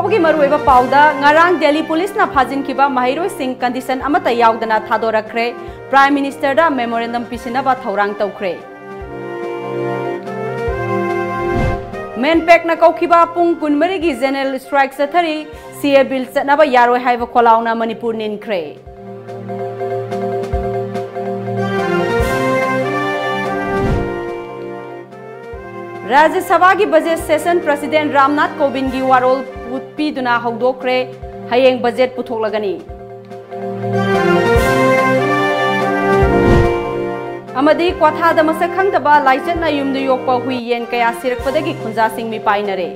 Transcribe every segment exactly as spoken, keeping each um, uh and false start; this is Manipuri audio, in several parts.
ꯐꯥꯎꯕꯒꯤ ꯃꯔꯨꯑꯣꯏꯕ ꯄꯥꯎꯗ, ꯉꯔꯥꯡ ꯗꯦꯜꯂꯤ ꯄꯨꯂꯤꯁꯅ ꯐꯥꯖꯤꯟꯈꯤꯕ ꯃꯍꯩꯔꯣꯏꯁꯤꯡ condition ꯑꯃꯠꯇ ꯌꯥꯎꯗꯅ ꯊꯥꯗꯣꯔꯛꯈ꯭ꯔꯦ꯫ Prime Ministerꯗ memorandum ꯄꯤꯁꯤꯟꯅꯕ ꯊꯧꯔꯥꯡ ꯇꯧꯈ꯭ꯔꯦ꯫ MENPACꯅ ꯀꯧꯈꯤꯕ ꯄꯨꯡ ꯀꯨꯟꯃꯔꯤꯒꯤ general strike ꯆꯠꯊꯔꯤ꯫ CAA bill ꯆꯠꯅꯕ ꯌꯥꯔꯣꯏ ꯍꯥꯏꯕ ꯈꯣꯜꯂꯥꯎꯅ ꯃꯅꯤꯄꯨꯔ ꯅꯤꯟꯈ꯭ꯔꯦ꯫ ꯔꯥꯖ꯭ꯌ ꯁꯚꯥꯒꯤ budget session President ꯔꯥꯝꯅꯥꯊ ꯀꯣꯕꯤꯟꯗꯒꯤ ꯋꯥꯔꯣꯜ ꯄꯤꯗꯨꯅ ꯍꯧꯗꯣꯛꯈ꯭ꯔꯦ꯫ ꯍꯌꯦꯡ budget ꯄꯨꯊꯣꯛꯂꯒꯅꯤ꯫ ꯑꯃꯗꯤ ꯀ꯭ꯋꯥꯊꯥꯗ ꯃꯁꯛ ꯈꯪꯗꯕ ꯂꯥꯏꯆꯠꯅ ꯌꯨꯝꯗ ꯌꯣꯛꯄ ꯍꯨꯏ ꯌꯦꯟ ꯀꯌꯥ ꯁꯤꯔꯛꯄꯗꯒꯤ ꯈꯨꯟꯖꯥꯁꯤꯡ ꯃꯤꯄꯥꯏꯅꯔꯦ꯫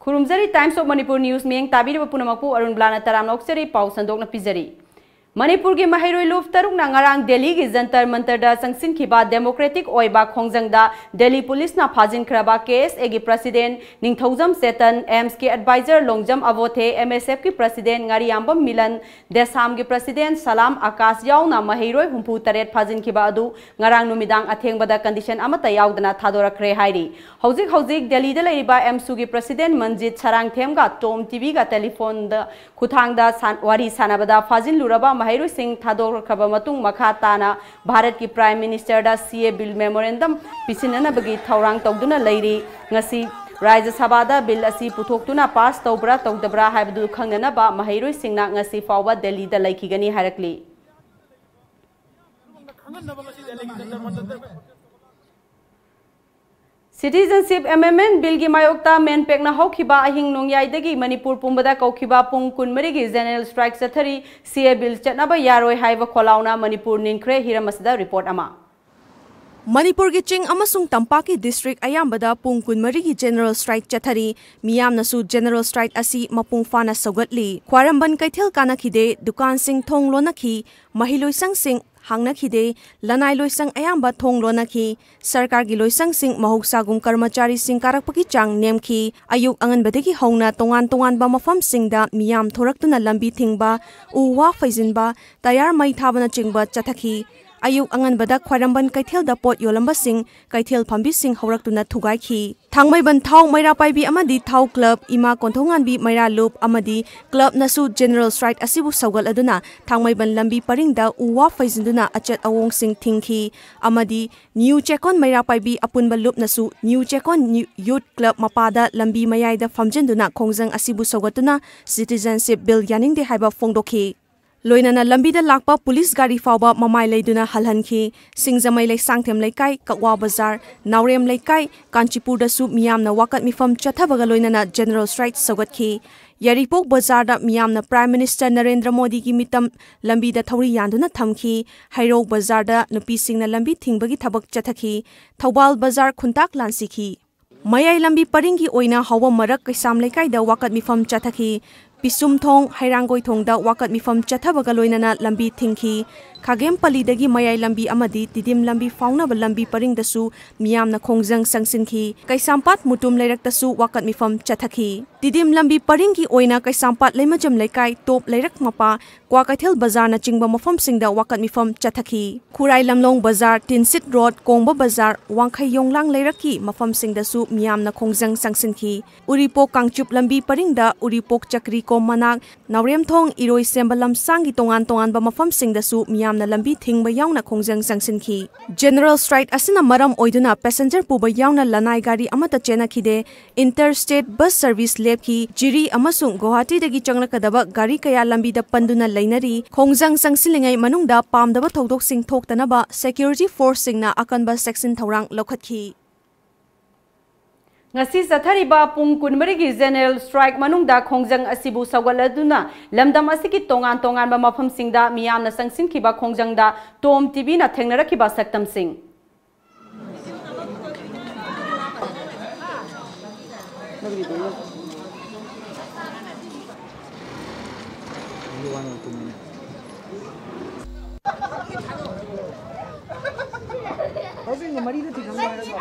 ꯈꯨꯔꯨꯝꯖꯔꯤ, Times of Manipur News ꯃꯤꯠꯌꯦꯡ ꯇꯥꯕꯤꯔꯤꯕ ꯄꯨꯝꯅꯃꯛꯄꯨ ꯑꯔꯨꯟ ꯕ꯭ꯂꯥꯅ ꯇꯔꯥꯝꯅ ꯑꯣꯛꯆꯔꯤ꯫ ꯄꯥꯎ ꯁꯟꯗꯣꯛꯅ ꯄꯤꯖꯔꯤ꯫ ꯃꯅꯤꯄꯨꯔꯒꯤ ꯃꯍꯩꯔꯣꯏ ꯂꯨꯞ ꯇꯔꯨꯛꯅ ꯉꯔꯥꯡ ꯗꯦꯜꯂꯤꯒꯤ ꯖꯟꯇꯔ ꯃꯟꯇꯔꯗ ꯆꯪꯁꯤꯟꯈꯤꯕ democratic ꯑꯣꯏꯕ ꯈꯣꯡꯖꯪꯗ ꯗꯦꯜꯂꯤ ꯄꯨꯂꯤꯁꯅ ꯐꯥꯖꯤꯟꯈ꯭ꯔꯕ KSAꯒꯤ president ꯅꯤꯡꯊꯧꯖꯝ Chetan, AIIMSꯀꯤ advisor Longjam ꯑꯕꯣꯊꯦ, MSFꯀꯤ president ꯉꯥꯔꯤꯌꯥꯝꯕꯝ Milan, ꯗꯦꯁꯥꯝꯒꯤ president ꯁꯂꯥꯝ ꯑꯀꯥꯁ ꯌꯥꯎꯅ ꯃꯍꯩꯔꯣꯏ ꯍꯨꯝꯐꯨ ꯇꯔꯦꯠ ꯐꯥꯖꯤꯟꯈꯤꯕ ꯑꯗꯨ ꯉꯔꯥꯡ ꯅꯨꯃꯤꯗꯥꯡ ꯑꯊꯦꯡꯕꯗ condition ꯑꯃꯠꯇ ꯌꯥꯎꯗꯅ ꯊꯥꯗꯣꯔꯛꯈ꯭ꯔꯦ ꯍꯥꯏꯔꯤ꯫ ꯍꯧꯖꯤꯛ ꯍꯧꯖꯤꯛ ꯗꯦꯜꯂꯤꯗ ꯂꯩꯔꯤꯕ AMSUꯒꯤ president ꯃꯟꯖꯤꯠ ꯁꯔꯥꯡꯊꯦꯝꯒ TOM TVꯒ telephoneꯗ ꯈꯨꯠꯊꯥꯡꯗ ꯁꯥꯟ-, ꯋꯥꯔꯤ ꯁꯥꯟꯅꯕꯗ ꯐꯥꯖꯤꯜꯂꯨꯔꯕ ꯃꯍꯩꯔꯣꯏꯁꯤꯡ ꯊꯥꯗꯣꯔꯛꯈ꯭ꯔꯕ ꯃꯇꯨꯡ ꯃꯈꯥ ꯇꯥꯅ ꯚꯥꯔꯠꯀꯤ Prime Ministerꯗ CAA bill memorandum ꯄꯤꯁꯤꯟꯅꯅꯕꯒꯤ ꯊꯧꯔꯥꯡ ꯇꯧꯗꯨꯅ ꯂꯩꯔꯤ꯫ ꯉꯁꯤ ꯔꯥꯖ꯭ꯌ ꯁꯚꯥꯗ bill ꯑꯁꯤ ꯄꯨꯊꯣꯛꯇꯨꯅ pass ꯇꯧꯕ꯭ꯔꯥ ꯇꯧꯗꯕ꯭ꯔꯥ ꯍꯥꯏꯕꯗꯨ ꯈꯪꯅꯅꯕ ꯃꯍꯩꯔꯣꯏꯁꯤꯡꯅ ꯉꯁꯤ ꯐꯥꯎꯕ ꯗꯦꯜꯂꯤꯗ ꯂꯩꯈꯤꯒꯅꯤ ꯍꯥꯏꯔꯛꯂꯤ꯫ Citizenship Amendment Billꯒꯤ ꯃꯥꯌꯣꯛꯇ MENPACꯅ ꯍꯧꯈꯤꯕ ꯑꯍꯤꯡ ꯅꯣꯡꯌꯥꯏꯗꯒꯤ ꯃꯅꯤꯄꯨꯔ ꯄꯨꯝꯕꯗ ꯀꯧꯈꯤꯕ ꯄꯨꯡ ꯀꯨꯟꯃꯔꯤꯒꯤ general strike ꯆꯠꯊꯔꯤ꯫ CAA bill ꯆꯠꯅꯕ ꯌꯥꯔꯣꯏ ꯍꯥꯏꯕ ꯈꯣꯜꯂꯥꯎꯅ ꯃꯅꯤꯄꯨꯔ ꯅꯤꯟꯈ꯭ꯔꯦ꯫ ꯍꯤꯔꯝ ꯑꯁꯤꯗ report ꯑꯃ꯫ ꯃꯅꯤꯄꯨꯔꯒꯤ ꯆꯤꯡ ꯑꯃꯁꯨꯡ ꯇꯝꯄꯥꯛꯀꯤ district ꯑꯌꯥꯝꯕꯗ ꯄꯨꯡ ꯀꯨꯟꯃꯔꯤꯒꯤ general strike ꯆꯠꯊꯔꯤ꯫ ꯃꯤꯌꯥꯝꯅꯁꯨ general strike ꯑꯁꯤ ꯃꯄꯨꯡ ꯐꯥꯅ ꯁꯧꯒꯠꯂꯤ꯫ ꯈ꯭ꯋꯥꯏꯔꯝꯕꯟ ꯀꯩꯊꯦꯜ ꯀꯥꯅꯈꯤꯗꯦ, ꯗꯨꯀꯥꯟꯁꯤꯡ ꯊꯣꯡ ꯂꯣꯟꯅꯈꯤ, ꯃꯍꯩꯂꯣꯏꯁꯪꯁꯤꯡ ꯍꯥꯡꯅꯈꯤꯗꯦ꯫ ꯂꯅꯥꯏ ꯂꯣꯏꯁꯪ ꯑꯌꯥꯝꯕ ꯊꯣꯡ ꯂꯣꯟꯅꯈꯤ꯫ ꯁꯔꯀꯥꯔꯒꯤ ꯂꯣꯏꯁꯪꯁꯤꯡ ꯃꯍꯧꯁꯥꯒꯨꯝ ꯀꯔꯃꯆꯥꯔꯤꯁꯤꯡ ꯀꯥꯔꯛꯄꯒꯤ ꯆꯥꯡ ꯅꯦꯝꯈꯤ꯫ ꯑꯌꯨꯛ ꯑꯉꯟꯕꯗꯒꯤ ꯍꯧꯅ ꯇꯣꯉꯥꯟ ꯇꯣꯉꯥꯟꯕ ꯃꯐꯝꯁꯤꯡꯗ ꯃꯤꯌꯥꯝ ꯊꯣꯔꯛꯇꯨꯅ ꯂꯝꯕꯤ ꯊꯤꯡꯕ, ꯎ ꯋꯥ ꯐꯩꯖꯤꯟꯕ, ꯇꯌꯥꯔ ꯃꯩ ꯊꯥꯕꯅꯆꯤꯡꯕ ꯆꯠꯊꯈꯤ꯫ ꯑꯌꯨꯛ ꯑꯉꯟꯕꯗ ꯈ꯭ꯋꯥꯏꯔꯝꯕꯟ ꯀꯩꯊꯦꯜꯗ ꯄꯣꯠ ꯌꯣꯜꯂꯝꯕꯁꯤꯡ, ꯀꯩꯊꯦꯜ ꯐꯝꯕꯤꯁꯤꯡ ꯍꯧꯔꯛꯇꯨꯅ ꯊꯨꯒꯥꯏꯈꯤ꯫ ꯊꯥꯡꯃꯩꯕꯟ ꯊꯥꯎ ꯃꯩꯔꯥ ꯄꯥꯏꯕꯤ ꯑꯃꯗꯤ ꯊꯥꯎ ꯀ꯭ꯂꯕ, ꯏꯃꯥ ꯀꯣꯟꯊꯧꯉꯥꯟꯕꯤ ꯃꯩꯔꯥ ꯂꯨꯞ ꯑꯃꯗꯤ ꯀ꯭ꯂꯕꯅꯁꯨ ꯖꯦꯅꯔꯦꯜ ꯁ꯭ꯇ꯭ꯔꯥꯏꯛ ꯑꯁꯤꯕꯨ ꯁꯧꯒꯠꯂꯗꯨꯅ ꯊꯥꯡꯃꯩꯕꯟ ꯂꯝꯕꯤ ꯄꯔꯤꯡꯗ ꯎ ꯋꯥ ꯐꯩꯖꯤꯟꯗꯨꯅ ꯑꯆꯠ ꯑꯋꯣꯡꯁꯤꯡ ꯊꯤꯡꯈꯤ ꯑꯃꯗꯤ ꯅ꯭ꯌꯨ ꯆꯦꯛꯀꯣꯟ ꯃꯩꯔꯥ ꯄꯥꯏꯕꯤ ꯑꯄꯨꯟꯕ ꯂꯨꯞꯅꯁꯨ ꯅ꯭ꯌꯨ ꯆꯦꯛꯀꯣꯟ ꯅ꯭ꯌꯨ-, ꯌꯨꯠ ꯀ꯭ꯂꯕ ꯃꯄꯥꯗ ꯂꯝꯕꯤ ꯃꯌꯥꯏꯗ ꯐꯝꯖꯤꯟꯗꯨꯅ ꯈꯣꯡꯖꯪ ꯑꯁꯤꯕꯨ ꯁꯧꯒꯠꯇꯨꯅ ꯁꯤꯇꯤꯖꯦꯟꯁꯤꯞ ꯕꯤꯜ ꯌꯥꯅꯤꯡꯗꯦ ꯍꯥꯏꯕ ꯐꯣꯡꯗꯣꯛꯈꯤ꯫ ꯂꯣꯏꯅꯅ ꯂꯝꯕꯤꯗ ꯂꯥꯛꯄ ꯄꯨꯂꯤꯁ ꯒꯥꯔꯤ ꯐꯥꯎꯕ ꯃꯃꯥꯏ ꯂꯩꯗꯨꯅ ꯍꯜꯍꯟꯈꯤ꯫ ꯁꯤꯡꯖꯃꯩ ꯂꯩꯁꯥꯡꯊꯦꯝ ꯂꯩꯀꯥꯏ, ꯀꯛꯋꯥ ꯕꯖꯥꯔ, ꯅꯥꯎꯔꯦꯝ ꯂꯩꯀꯥꯏ, ꯀꯥꯟꯆꯤꯄꯨꯔꯗꯁꯨ ꯃꯤꯌꯥꯝꯅ ꯋꯥꯀꯠ ꯃꯤꯐꯝ ꯆꯠꯊꯕꯒ ꯂꯣꯏꯅꯅ ꯖꯦꯅꯔꯦꯜ ꯁ꯭ꯇ꯭ꯔꯥꯏꯛ ꯁꯧꯒꯠꯈꯤ꯫ ꯌꯥꯏꯔꯤꯄꯣꯛ ꯕꯖꯥꯔꯗ ꯃꯤꯌꯥꯝꯅ ꯄ꯭ꯔꯥꯏꯝ ꯃꯤꯅꯤꯁꯇꯔ ꯅꯔꯦꯟꯗ꯭ꯔ ꯃꯣꯗꯤꯒꯤ ꯃꯤꯇꯝ ꯂꯝꯕꯤꯗ ꯊꯧꯔꯤ ꯌꯥꯟꯗꯨꯅ ꯊꯝꯈꯤ꯫ ꯍꯩꯔꯣꯛ ꯕꯖꯥꯔꯗ ꯅꯨꯄꯤꯁꯤꯡꯅ ꯂꯝꯕꯤ ꯊꯤꯡꯕꯒꯤ ꯊꯕꯛ ꯆꯠꯊꯈꯤ꯫ ꯊꯧꯕꯥꯜ ꯕꯖꯥꯔ ꯈꯨꯟꯇꯥꯛ ꯂꯥꯟꯁꯤꯈꯤ꯫ ꯃꯌꯥꯏ ꯂꯝꯕꯤ ꯄꯔꯤꯡꯒꯤ ꯑꯣꯏꯅ ꯍꯥꯎꯕꯝ ꯃꯔꯛ ꯀꯩꯁꯥꯝ ꯂꯩꯀꯥꯏꯗ ꯋꯥꯀꯠ ꯃꯤꯐꯝ ꯆꯠꯊꯈꯤ꯫ ꯄꯤꯁꯨꯝꯊꯣꯡ, ꯍꯩꯔꯥꯡꯒꯣꯏꯊꯣꯡꯗ ꯋꯥꯀꯠ ꯃꯤꯐꯝ ꯆꯠꯊꯕꯒ ꯂꯣꯏꯅꯅ ꯂꯝꯕꯤ ꯊꯤꯡꯈꯤ꯫ ꯈꯥꯒꯦꯝꯄꯜꯂꯤꯗꯒꯤ ꯃꯌꯥꯏ ꯂꯝꯕꯤ ꯑꯃꯗꯤ ꯇꯤꯗꯤꯝ ꯂꯝꯕꯤ ꯐꯥꯎꯅꯕ ꯂꯝꯕꯤ ꯄꯔꯤꯡꯗꯁꯨ ꯃꯤꯌꯥꯝꯅ ꯈꯣꯡꯖꯪ ꯆꯪꯁꯤꯟꯈꯤ꯫ ꯀꯩꯁꯥꯝꯄꯥꯠ ꯃꯨꯇꯨꯝ ꯂꯩꯔꯛꯇꯁꯨ ꯋꯥꯀꯠ ꯃꯤꯐꯝ ꯆꯠꯊꯈꯤ꯫ ꯇꯤꯗꯤꯝ ꯂꯝꯕꯤ ꯄꯔꯤꯡꯒꯤ ꯑꯣꯏꯅ ꯀꯩꯁꯥꯝꯄꯥꯠ ꯂꯩꯃꯖꯝ ꯂꯩꯀꯥꯏ, ꯇꯣꯞ ꯂꯩꯔꯛ ꯃꯄꯥ, ꯀ꯭ꯋꯥꯀꯩꯊꯦꯜ ꯕꯖꯥꯔꯅꯆꯤꯡꯕ ꯃꯐꯝꯁꯤꯡꯗ ꯋꯥꯀꯠ ꯃꯤꯐꯝ ꯆꯠꯊꯈꯤ꯫ ꯈꯨꯔꯥꯏ ꯂꯝꯂꯣꯡ ꯕꯖꯥꯔ, ꯇꯤꯟꯁꯤꯠ ꯔꯣꯗ, ꯀꯣꯡꯕ ꯕꯖꯥꯔ, ꯋꯥꯡꯈꯩ ꯌꯣꯡꯂꯥꯡ ꯂꯩꯔꯛꯀꯤ ꯃꯐꯝꯁꯤꯡꯗꯁꯨ ꯃꯤꯌꯥꯝꯅ ꯈꯣꯡꯖꯪ ꯆꯪꯁꯤꯟꯈꯤ꯫ ꯎꯔꯤꯄꯣꯛ ꯀꯥꯡꯆꯨꯞ ꯂꯝꯕꯤ ꯄꯔꯤꯡꯗ ꯎꯔꯤꯄꯣꯛ ꯆꯀ꯭ꯔꯤꯀꯣꯝ ꯃꯅꯥꯛ, ꯅꯥꯎꯔꯦꯝꯊꯣꯡ, ꯏꯔꯣꯏꯁꯦꯝꯕ ꯂꯝꯁꯥꯡꯒꯤ ꯇꯣꯉꯥꯟ ꯇꯣꯉꯥꯟꯕ ꯃꯐꯝꯁꯤꯡꯗꯁꯨ ꯃꯤꯌꯥꯝꯅ ꯂꯝꯕꯤ ꯊꯤꯡꯕ ꯌꯥꯎꯅ ꯈꯣꯡꯖꯪ ꯆꯪꯁꯤꯟꯈꯤ꯫ ꯖꯦꯅꯔꯦꯜ ꯁ꯭ꯇ꯭ꯔꯥꯏꯛ ꯑꯁꯤꯅ ꯃꯔꯝ ꯑꯣꯏꯗꯨꯅ ꯄꯦꯁꯦꯟꯖꯔ ꯄꯨꯕ ꯌꯥꯎꯅ ꯂꯅꯥꯏ ꯒꯥꯔꯤ ꯑꯃꯠꯇ ꯆꯦꯟꯅꯈꯤꯗꯦ꯫ ꯏꯟꯇꯔ ꯁ꯭ꯇꯦꯠ ꯕꯁ ꯁꯔꯚꯤꯁ ꯂꯦꯞꯈꯤ꯫ ꯖꯤꯔꯤ ꯑꯃꯁꯨꯡ ꯒꯨꯋꯥꯍꯥꯇꯤꯗꯒꯤ ꯆꯪꯂꯛꯀꯗꯕ ꯒꯥꯔꯤ ꯀꯌꯥ ꯂꯝꯕꯤꯗ ꯄꯟꯗꯨꯅ ꯂꯩꯅꯔꯤ꯫ ꯈꯣꯡꯖꯪ ꯆꯪꯁꯤꯜꯂꯤꯉꯩ ꯃꯅꯨꯡꯗ ꯄꯥꯝꯗꯕ ꯊꯧꯗꯣꯛꯁꯤꯡ ꯊꯣꯛꯇꯅꯕ ꯁꯦꯀ꯭ꯌꯨꯔꯤꯇꯤ ꯐꯣꯔꯁꯁꯤꯡꯅ ꯑꯀꯟꯕ ꯆꯦꯛꯁꯤꯟ ꯊꯧꯔꯥꯡ ꯂꯧꯈꯠꯈꯤ꯫ ꯉꯁꯤ ꯆꯠꯊꯔꯤꯕ ꯄꯨꯡ ꯀꯨꯟꯃꯔꯤꯒꯤ ꯖꯦꯅꯔꯦꯜ ꯁ꯭ꯇ꯭ꯔꯥꯏꯛ ꯃꯅꯨꯡꯗ ꯈꯣꯡꯖꯪ ꯑꯁꯤꯕꯨ ꯁꯧꯒꯠꯂꯗꯨꯅ ꯂꯝꯗꯝ ꯑꯁꯤꯒꯤ ꯇꯣꯉꯥꯟ ꯇꯣꯉꯥꯟꯕ ꯃꯐꯝꯁꯤꯡꯗ ꯃꯤꯌꯥꯝꯅ ꯆꯪꯁꯤꯟꯈꯤꯕ ꯈꯣꯡꯖꯪꯗ ꯇꯣꯝ ꯇꯤꯚꯤꯅ ꯊꯦꯡꯅꯔꯛꯈꯤꯕ ꯁꯛꯇꯝꯁꯤꯡ꯫ ꯃꯔꯤꯗ ꯊꯤꯡꯉꯝꯃꯣ ꯍꯥꯏꯔꯒ꯫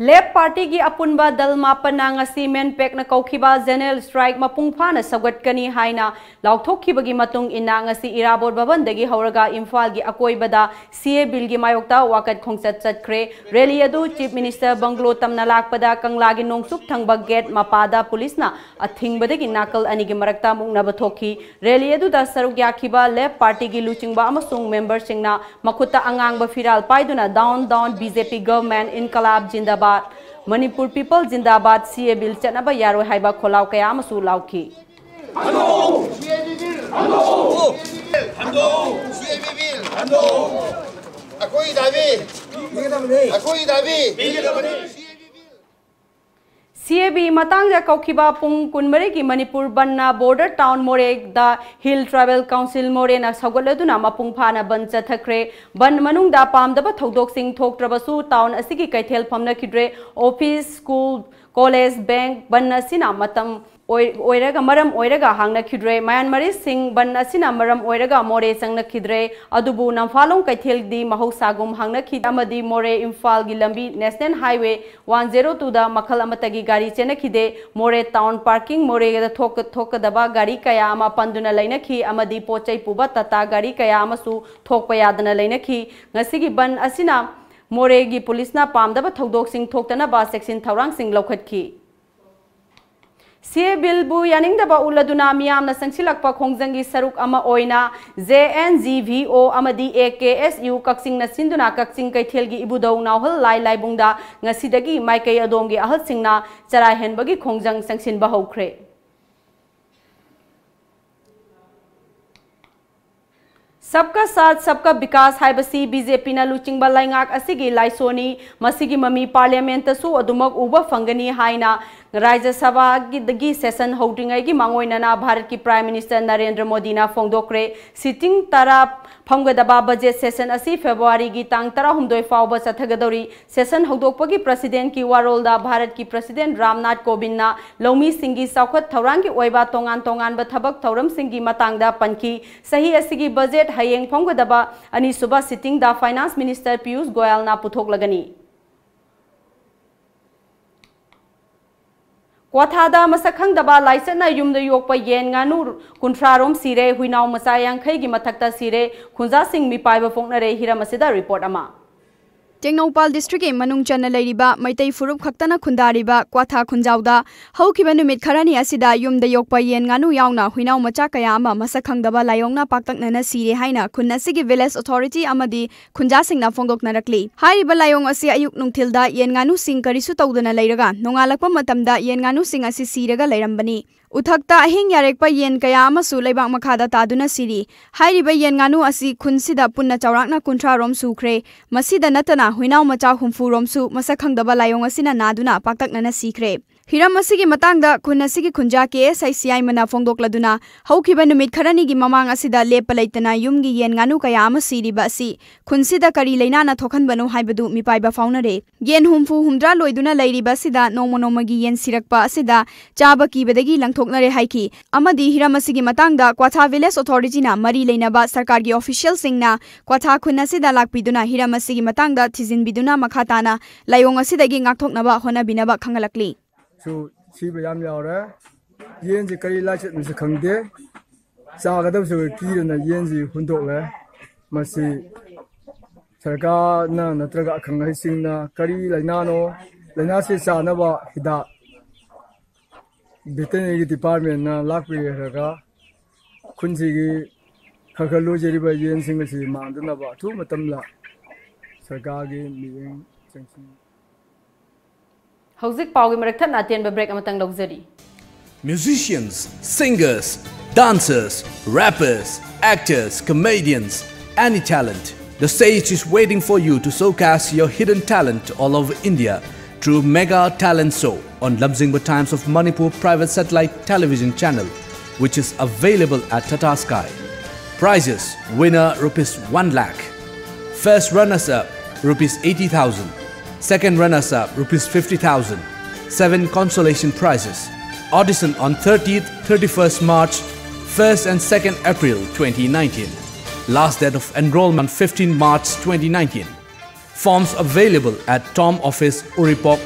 ꯂꯦꯐ ꯄꯥꯔꯇꯤꯒꯤ ꯑꯄꯨꯟꯕ ꯗꯜ ꯃꯥꯄꯟꯅ ꯉꯁꯤ ꯃꯦꯟꯄꯦꯛꯅ ꯀꯧꯈꯤꯕ ꯖꯦꯅꯔꯦꯜ ꯁ꯭ꯇ꯭ꯔꯥꯏꯛ ꯃꯄꯨꯡ ꯐꯥꯅ ꯁꯧꯒꯠꯀꯅꯤ ꯍꯥꯏꯅ ꯂꯥꯎꯊꯣꯛꯈꯤꯕꯒꯤ ꯃꯇꯨꯡ ꯏꯟꯅ, ꯉꯁꯤ ꯏꯔꯥꯕꯣꯠ ꯚꯕꯟꯗꯒꯤ ꯍꯧꯔꯒ ꯏꯝꯐꯥꯜꯒꯤ ꯑꯀꯣꯏꯕꯗ ꯁꯤ ꯑꯦ ꯕꯤꯜꯒꯤ ꯃꯥꯌꯣꯛꯇ ꯋꯥꯀꯠ ꯈꯣꯡꯆꯠ ꯆꯠꯈ꯭ꯔꯦ꯫ ꯔꯦꯂꯤ ꯑꯗꯨ ꯆꯤꯐ ꯃꯤꯅꯤꯁꯇꯔ ꯕꯪꯒ꯭ꯂꯣ ꯇꯝꯅ ꯂꯥꯛꯄꯗ ꯀꯪꯂꯥꯒꯤ ꯅꯣꯡꯆꯨꯞ ꯊꯪꯕ ꯒꯦꯠ ꯃꯄꯥꯗ ꯄꯨꯂꯤꯁꯅ ꯑꯊꯤꯡꯕꯗꯒꯤ ꯅꯥꯀꯜ ꯑꯅꯤꯒꯤ ꯃꯔꯛꯇ ꯃꯨꯛꯅꯕ ꯊꯣꯛꯈꯤ꯫ ꯔꯦꯂꯤ ꯑꯗꯨꯗ ꯁꯔꯨꯛ ꯌꯥꯈꯤꯕ ꯂꯦꯐ ꯄꯥꯔꯇꯤꯒꯤ ꯂꯨꯆꯤꯡꯕ ꯑꯃꯁꯨꯡ ꯃꯦꯝꯕꯔꯁꯤꯡꯅ ꯃꯈꯨꯠꯇ ꯑꯉꯥꯡꯕ ꯐꯤꯔꯥꯜ ꯄꯥꯏꯗꯨꯅ "Down, down, B J P government, ꯏꯟꯀꯂꯥꯕ ꯖꯤꯟꯗꯥꯕꯥꯗ, ꯃꯅꯤꯄꯨꯔ ꯄꯤꯄꯜ ꯖꯤꯟꯗꯥꯕꯥꯗ, ꯁꯤ ꯑꯦ ꯕꯤꯜ ꯆꯠꯅꯕ ꯌꯥꯔꯣꯏ" ꯍꯥꯏꯕ ꯈꯣꯜꯂꯥꯎ ꯀꯌꯥ ꯑꯃꯁꯨ ꯂꯥꯎꯈꯤ꯫ ꯍꯟꯗꯣꯛꯎ! ꯍꯟꯗꯣꯛꯎ! ꯍꯟꯗꯣꯛꯎ! ꯁꯤ ꯑꯦ ꯕꯤ ꯕꯤꯜ! ꯍꯟꯗꯣꯛꯎ! ꯑꯩꯈꯣꯏꯒꯤ ꯗꯥꯕꯤ! ꯑꯩꯈꯣꯏꯒꯤ ꯗꯥꯕꯤ! ꯁꯤ ꯑꯦ ꯕꯤ ꯃꯇꯥꯡꯗ ꯀꯧꯈꯤꯕ ꯄꯨꯡ ꯀꯨꯟꯃꯔꯤꯒꯤ ꯃꯅꯤꯄꯨꯔ ꯕꯟꯅ ꯕꯣꯔꯗꯔ ꯇꯥꯎꯟ ꯃꯣꯔꯦꯗ ꯍꯤꯜ ꯇ꯭ꯔꯥꯏꯕꯦꯜ ꯀꯥꯎꯟꯁꯤꯜ ꯃꯣꯔꯦꯅ ꯁꯧꯒꯠꯂꯗꯨꯅ ꯃꯄꯨꯡ ꯐꯥꯅ ꯕꯟ ꯆꯠꯊꯈ꯭ꯔꯦ꯫ ꯕꯟ ꯃꯅꯨꯡꯗ ꯄꯥꯝꯗꯕ ꯊꯧꯗꯣꯛꯁꯤꯡ ꯊꯣꯛꯇ꯭ꯔꯕꯁꯨ, ꯇꯥꯎꯟ ꯑꯁꯤꯒꯤ ꯀꯩꯊꯦꯜ ꯐꯝꯅꯈꯤꯗ꯭ꯔꯦ꯫ ꯑꯣꯐꯤꯁ, ꯁ꯭ꯀꯨꯜ, ꯀꯣꯂꯦꯖ, ꯕꯦꯡꯛ ꯕꯟ ꯑꯁꯤꯅ ꯃꯇꯝ ꯑꯣꯏ-, ꯑꯣꯏꯔꯒ, ꯃꯔꯝ ꯑꯣꯏꯔꯒ ꯍꯥꯡꯅꯈꯤꯗ꯭ꯔꯦ꯫ ꯃꯌꯥꯟꯃꯥꯔꯤꯁꯤꯡ ꯕꯟ ꯑꯁꯤꯅ ꯃꯔꯝ ꯑꯣꯏꯔꯒ ꯃꯣꯔꯦ ꯆꯪꯅꯈꯤꯗ꯭ꯔꯦ꯫ ꯑꯗꯨꯕꯨ ꯅꯝꯐꯥꯂꯣꯡ ꯀꯩꯊꯦꯜꯗꯤ ꯃꯍꯧꯁꯥꯒꯨꯝ ꯍꯥꯡꯅꯈꯤ ꯑꯃꯗꯤ ꯃꯣꯔꯦ ꯏꯝꯐꯥꯜꯒꯤ ꯂꯝꯕꯤ ꯅꯦꯁꯅꯦꯜ ꯍꯥꯏꯋꯦ ꯋꯥꯟ ꯖꯦꯔꯣ ꯇꯨꯗ ꯃꯈꯜ ꯑꯃꯠꯇꯒꯤ ꯒꯥꯔꯤ ꯆꯦꯟꯅꯈꯤꯗꯦ꯫ ꯃꯣꯔꯦ ꯇꯥꯎꯟ ꯄꯥꯔꯀꯤꯡ ꯃꯣꯔꯦꯗ ꯊꯣꯛ-, ꯊꯣꯛꯀꯗꯕ ꯒꯥꯔꯤ ꯀꯌꯥ ꯑꯃ ꯄꯟꯗꯨꯅ ꯂꯩꯅꯈꯤ ꯑꯃꯗꯤ ꯄꯣꯠ ꯆꯩ ꯄꯨꯕ ꯇꯥꯇꯥ ꯒꯥꯔꯤ ꯀꯌꯥ ꯑꯃꯁꯨ ꯊꯣꯛꯄ ꯌꯥꯗꯅ ꯂꯩꯅꯈꯤ꯫ ꯉꯁꯤꯒꯤ ꯕꯟ ꯑꯁꯤꯅ ꯃꯣꯔꯦꯒꯤ ꯄꯨꯂꯤꯁꯅ ꯄꯥꯝꯗꯕ ꯊꯧꯗꯣꯛꯁꯤꯡ ꯊꯣꯛꯇꯅꯕ ꯆꯦꯛꯁꯤꯟ ꯊꯧꯔꯥꯡꯁꯤꯡ ꯂꯧꯈꯠꯈꯤ꯫ ꯁꯤ ꯑꯦ ꯕꯤꯜꯕꯨ ꯌꯥꯅꯤꯡꯗꯕ ꯎꯠꯂꯗꯨꯅ ꯃꯤꯌꯥꯝꯅ ꯆꯪꯁꯤꯜꯂꯛꯄ ꯈꯣꯡꯖꯪꯒꯤ ꯁꯔꯨꯛ ꯑꯃ ꯑꯣꯏꯅ J and G V O ꯑꯃꯗꯤ ꯑꯦ ꯀꯦ ꯑꯦꯁ ꯌꯨ ꯀꯛꯆꯤꯡꯅ ꯁꯤꯟꯗꯨꯅ ꯀꯛꯆꯤꯡ ꯀꯩꯊꯦꯜꯒꯤ ꯏꯕꯨꯙꯧ ꯅꯥꯎꯍꯜ ꯂꯥꯏ ꯂꯥꯏꯕꯨꯡꯗ ꯉꯁꯤꯗꯒꯤ ꯃꯥꯏꯀꯩ ꯑꯗꯣꯝꯒꯤ ꯑꯍꯜꯁꯤꯡꯅ ꯆꯔꯥ ꯍꯦꯟꯕꯒꯤ ꯈꯣꯡꯖꯪ ꯆꯪꯁꯤꯟꯕ ꯍꯧꯈ꯭ꯔꯦ꯫ ꯁꯕꯀꯥ ꯁꯥꯊ ꯁꯕꯀꯥ ꯕꯤꯀꯥꯁ ꯍꯥꯏꯕꯁꯤ ꯕꯤ ꯖꯦ ꯄꯤꯅ ꯂꯨꯆꯤꯡꯕ ꯂꯩꯉꯥꯛ ꯑꯁꯤꯒꯤ ꯂꯥꯏꯁꯣꯟꯅꯤ꯫ ꯃꯁꯤꯒꯤ ꯃꯃꯤ ꯄꯥꯔꯂꯤꯌꯥꯃꯦꯟꯇꯁꯨ ꯑꯗꯨꯃꯛ ꯎꯕ ꯐꯪꯒꯅꯤ ꯍꯥꯏꯅ ꯔꯥꯖ꯭ꯌ ꯁꯚꯥꯒꯤ ꯁꯦꯁꯟ ꯍꯧꯗ꯭ꯔꯤꯉꯩꯒꯤ ꯃꯥꯡꯑꯣꯏꯅꯅ ꯚꯥꯔꯠꯀꯤ ꯄ꯭ꯔꯥꯏꯝ ꯃꯤꯅꯤꯁꯇꯔ ꯅꯔꯦꯟꯗ꯭ꯔ ꯃꯣꯗꯤꯅ ꯐꯣꯡꯗꯣꯛꯈ꯭ꯔꯦ꯫ ꯁꯤꯇꯤꯡ ꯇꯔꯥ ꯐꯝꯒꯗꯕ ꯕꯖꯦꯠ ꯁꯦꯁꯟ ꯑꯁꯤ ꯐꯦꯕ꯭ꯔꯨꯋꯥꯔꯤꯒꯤ ꯇꯥꯡ ꯇꯔꯥꯍꯨꯝꯗꯣꯏ ꯐꯥꯎꯕ ꯆꯠꯊꯒꯗꯧꯔꯤ꯫ ꯁꯦꯁꯟ ꯍꯧꯗꯣꯛꯄꯒꯤ ꯄ꯭ꯔꯁꯤꯗꯦꯟꯠꯀꯤ ꯋꯥꯔꯣꯜꯗ ꯚꯥꯔꯠꯀꯤ ꯄ꯭ꯔꯁꯤꯗꯦꯟꯠ ꯔꯥꯝꯅꯥꯊ ꯀꯣꯕꯤꯟꯗꯅ ꯂꯧꯃꯤꯁꯤꯡꯒꯤ ꯆꯥꯎꯈꯠ ꯊꯧꯔꯥꯡꯒꯤ ꯑꯣꯏꯕ ꯇꯣꯉꯥꯟ ꯇꯣꯉꯥꯟꯕ ꯊꯕꯛ ꯊꯧꯔꯝꯁꯤꯡꯒꯤ ꯃꯇꯥꯡꯗ ꯄꯟꯈꯤ꯫ ꯆꯍꯤ ꯑꯁꯤꯒꯤ ꯕꯖꯦꯠ ꯍꯌꯦꯡ ꯐꯝꯒꯗꯕ ꯑꯅꯤꯁꯨꯕ ꯁꯤꯇꯤꯡꯗ ꯐꯥꯏꯅꯥꯟꯁ ꯃꯤꯅꯤꯁꯇꯔ ꯄꯤꯌꯨꯁ ꯒꯣꯌꯜꯅ ꯄꯨꯊꯣꯛꯂꯒꯅꯤ꯫ ꯀ꯭ꯋꯥꯊꯥꯗ ꯃꯁꯛ ꯈꯪꯗꯕ ꯂꯥꯏꯆꯠꯅ ꯌꯨꯝꯗ ꯌꯣꯛꯄ ꯌꯦꯟ ꯉꯥꯅꯨ ꯀꯨꯟꯊ꯭ꯔꯥ ꯔꯣꯝ ꯁꯤꯔꯦ, ꯍꯨꯏꯅꯥꯎ ꯃꯆꯥ ꯌꯥꯡꯈꯩꯒꯤ ꯃꯊꯛꯇ ꯁꯤꯔꯦ, ꯈꯨꯟꯖꯥꯁꯤꯡ ꯃꯤꯄꯥꯏꯕ ꯐꯣꯡꯅꯔꯦ꯫ ꯍꯤꯔꯝ ꯑꯁꯤꯗ ꯔꯤꯄꯣꯔꯠ ꯑꯃ꯫ ꯇꯦꯡꯅꯧꯄꯥꯜ ꯗꯤꯁꯇ꯭ꯔꯤꯛꯀꯤ ꯃꯅꯨꯡ ꯆꯟꯅ ꯂꯩꯔꯤꯕ ꯃꯩꯇꯩ ꯐꯨꯔꯨꯞ ꯈꯛꯇꯅ ꯈꯨꯟꯗꯥꯔꯤꯕ ꯀ꯭ꯋꯥꯊꯥ ꯈꯨꯟꯖꯥꯎꯗ ꯍꯧꯈꯤꯕ ꯅꯨꯃꯤꯠ ꯈꯔꯅꯤ ꯑꯁꯤꯗ ꯌꯨꯝꯗ ꯌꯣꯛꯄ ꯌꯦꯟ ꯉꯥꯅꯨ ꯌꯥꯎꯅ ꯍꯨꯏꯅꯥꯎ ꯃꯆꯥ ꯀꯌꯥ ꯑꯃ ꯃꯁꯛ ꯈꯪꯗꯕ ꯂꯥꯏꯑꯣꯡꯅ ꯄꯥꯛꯇꯛꯅꯅ ꯁꯤꯔꯦ ꯍꯥꯏꯅ ꯈꯨꯟ ꯑꯁꯤꯒꯤ ꯚꯤꯂꯦꯖ ꯑꯣꯊꯣꯔꯤꯇꯤ ꯑꯃꯗꯤ ꯈꯨꯟꯖꯥꯁꯤꯡꯅ ꯐꯣꯡꯗꯣꯛꯅꯔꯛꯂꯤ꯫ ꯍꯥꯏꯔꯤꯕ ꯂꯥꯏꯑꯣꯡ ꯑꯁꯤ ꯑꯌꯨꯛ ꯅꯨꯡꯊꯤꯜꯗ ꯌꯦꯟ ꯉꯥꯅꯨꯁꯤꯡ ꯀꯔꯤꯁꯨ ꯇꯧꯗꯅ ꯂꯩꯔꯒ ꯅꯣꯡꯉꯥꯜꯂꯛꯄ ꯃꯇꯝꯗ ꯌꯦꯟ ꯉꯥꯅꯨꯁꯤꯡ ꯑꯁꯤ ꯁꯤꯔꯒ ꯂꯩꯔꯝꯕꯅꯤ꯫ ꯎꯊꯛꯇ ꯑꯍꯤꯡ ꯌꯥꯔꯦꯛꯄ ꯌꯦꯟ ꯀꯌꯥ ꯑꯃꯁꯨ ꯂꯩꯕꯥꯛ ꯃꯈꯥꯗ ꯇꯥꯗꯨꯅ ꯁꯤꯔꯤ꯫ ꯍꯥꯏꯔꯤꯕ ꯌꯦꯟ ꯉꯥꯅꯨ ꯑꯁꯤ ꯈꯨꯟꯁꯤꯗ ꯄꯨꯟꯅ ꯆꯥꯎꯔꯥꯛꯅ ꯀꯨꯟꯊ꯭ꯔꯥ ꯔꯣꯝ ꯁꯨꯈ꯭ꯔꯦ꯫ ꯃꯁꯤꯗ ꯅꯠꯇꯅ ꯍꯨꯏꯅꯥꯎ ꯃꯆꯥ ꯍꯨꯝꯐꯨ ꯔꯣꯝꯁꯨ ꯃꯁꯛ ꯈꯪꯗꯕ ꯂꯥꯏꯑꯣꯡ ꯑꯁꯤꯅ ꯅꯥꯗꯨꯅ ꯄꯥꯛꯇꯛꯅꯅ ꯁꯤꯈ꯭ꯔꯦ꯫ ꯍꯤꯔꯝ ꯑꯁꯤꯒꯤ ꯃꯇꯥꯡꯗ ꯈꯨꯟ ꯑꯁꯤꯒꯤ ꯈꯨꯟꯖꯥ ꯀꯦ ꯑꯦꯁ ꯑꯥꯏ ꯁꯤꯌꯥꯏꯃꯅ ꯐꯣꯡꯗꯣꯛꯂꯗꯨꯅ, ꯍꯧꯈꯤꯕ ꯅꯨꯃꯤꯠ ꯈꯔꯅꯤꯒꯤ ꯃꯃꯥꯡ ꯑꯁꯤꯗ ꯂꯦꯞꯄ ꯂꯩꯇꯅ ꯌꯨꯝꯒꯤ ꯌꯦꯟ ꯉꯥꯅꯨ ꯀꯌꯥ ꯑꯃ ꯁꯤꯔꯤꯕ ꯑꯁꯤ ꯈꯨꯟꯁꯤꯗ ꯀꯔꯤ ꯂꯩꯅꯥꯅ ꯊꯣꯛꯍꯟꯕꯅꯣ ꯍꯥꯏꯕꯗꯨ ꯃꯤꯄꯥꯏꯕ ꯐꯥꯎꯅꯔꯦ꯫ ꯌꯦꯟ ꯍꯨꯝꯐꯨ ꯍꯨꯝꯗ꯭ꯔꯥ ꯂꯣꯏꯗꯨꯅ ꯂꯩꯔꯤꯕ ꯑꯁꯤꯗ ꯅꯣꯡꯃ ꯅꯣꯡꯃꯒꯤ ꯌꯦꯟ ꯁꯤꯔꯛꯄ ꯑꯁꯤꯗ ꯆꯥꯕ ꯀꯤꯕꯗꯒꯤ ꯂꯪꯊꯣꯛꯅꯔꯦ ꯍꯥꯏꯈꯤ꯫ ꯑꯃꯗꯤ ꯍꯤꯔꯝ ꯑꯁꯤꯒꯤ ꯃꯇꯥꯡꯗ ꯀ꯭ꯋꯥꯊꯥ ꯚꯤꯂꯦꯖ ꯑꯣꯊꯣꯔꯤꯇꯤꯅ ꯃꯔꯤ ꯂꯩꯅꯕ ꯁꯔꯀꯥꯔꯒꯤ ꯑꯣꯐꯤꯁꯤꯌꯦꯜꯁꯤꯡꯅ ꯀ꯭ꯋꯥꯊꯥ ꯈꯨꯟ ꯑꯁꯤꯗ ꯂꯥꯛꯄꯤꯗꯨꯅ ꯍꯤꯔꯝ ꯑꯁꯤꯒꯤ ꯃꯇꯥꯡꯗ ꯊꯤꯖꯤꯟꯕꯤꯗꯨꯅ ꯃꯈꯥ ꯇꯥꯅ ꯂꯥꯏꯑꯣꯡ ꯑꯁꯤꯗꯒꯤ ꯉꯥꯛꯊꯣꯛꯅꯕ ꯍꯣꯠꯅꯕꯤꯅꯕ ꯈꯪꯍꯜꯂꯛꯂꯤ꯫ ꯁꯨ ꯁꯤꯕ ꯌꯥꯝ ꯌꯥꯎꯔꯦ꯫ ꯌꯦꯟꯁꯤ ꯀꯔꯤ ꯂꯥꯏꯆꯠꯅꯣꯁꯨ ꯈꯪꯗꯦ꯫ ꯆꯥꯒꯗꯕꯁꯨ ꯀꯤꯗꯅ ꯌꯦꯟꯁꯤ ꯍꯨꯟꯗꯣꯛꯂꯦ꯫ ꯃꯁꯤ ꯁꯔꯀꯥꯔꯅ ꯅꯠꯇ꯭ꯔꯒ ꯑꯈꯪ ꯑꯍꯩꯁꯤꯡꯅ ꯀꯔꯤ ꯂꯥꯏꯅꯥꯅꯣ, ꯂꯥꯏꯅꯥꯁꯤ ꯆꯥꯅꯕ ꯍꯤꯗꯥꯛ ꯚꯦꯇꯦꯅꯔꯤꯒꯤ ꯗꯤꯄꯥꯔꯠꯃꯦꯟꯅ ꯂꯥꯛꯄꯤꯔꯦ ꯍꯥꯏꯔꯒ ꯈꯨꯟꯁꯤꯒꯤ ꯈꯔ ꯈꯔ ꯂꯣꯏꯖꯔꯤꯕ ꯌꯦꯟꯁꯤꯡ ꯑꯁꯤ ꯃꯥꯡꯗꯅꯕ ꯑꯊꯨꯕ ꯃꯇꯝꯗ ꯁꯔꯀꯥꯔꯒꯤ ꯃꯤꯠꯌꯦꯡ ꯆꯪꯁꯤꯟ ꯍꯧꯖꯤꯛ ꯄꯥꯎꯒꯤ ꯃꯔꯛ ꯊꯠꯅ ꯑꯇꯦꯟꯕ ꯕ꯭ꯔꯦꯛ ꯑꯃꯇꯪ ꯂꯧꯖꯔꯤ꯫ Musicians, singers, Dancers, rappers, actors, comedians, any talent. The stage is waiting for you to showcase your hidden talent all over India through Mega Talent Show on Lamjingba Times of Manipur private satellite television channel, which is available at Tata Sky. Prizes: winner rupees one lakh, first runners up rupees eighty thousand, second runners up rupees fifty thousand, seven consolation prizes. Audition on thirtieth, thirty-first March, first and second April twenty nineteen. Last date of enrollment fifteen March twenty nineteen. Forms available at Tom Office, Uripok,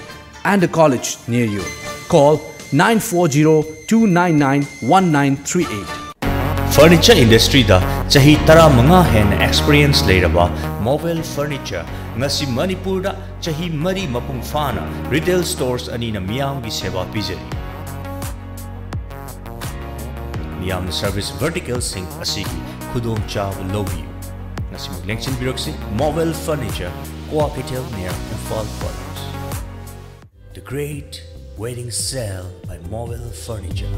and the college near you. Call nine four zero two nine nine one nine three eight. Furniture industry ꯗ ꯆꯍꯤ ꯇꯔꯥꯃꯉꯥ ꯍꯦꯟꯅ experience ꯂꯩꯔꯕ Mobile Furniture ꯉꯁꯤ ꯃꯅꯤꯄꯨꯔꯗ ꯆꯍꯤ ꯃꯔꯤ ꯃꯄꯨꯡ ꯐꯥꯅ retail stores ꯑꯅꯤꯅ ꯃꯤꯌꯥꯝꯒꯤ ꯁꯦꯕꯥ ꯄꯤꯖꯔꯤ꯫ ꯃꯤꯌꯥꯝꯅ service verticalꯁꯤꯡ ꯑꯁꯤꯒꯤ ꯈꯨꯗꯣꯡꯆꯥꯕ ꯂꯧꯕꯤꯌꯨ꯫ ꯉꯁꯤꯃꯛ ꯂꯦꯡꯁꯤꯟꯕꯤꯔꯛꯁꯤ, Mobile Furniture, Kwakeithel near Imphal College. The Great Wedding Sale by Mobile Furniture.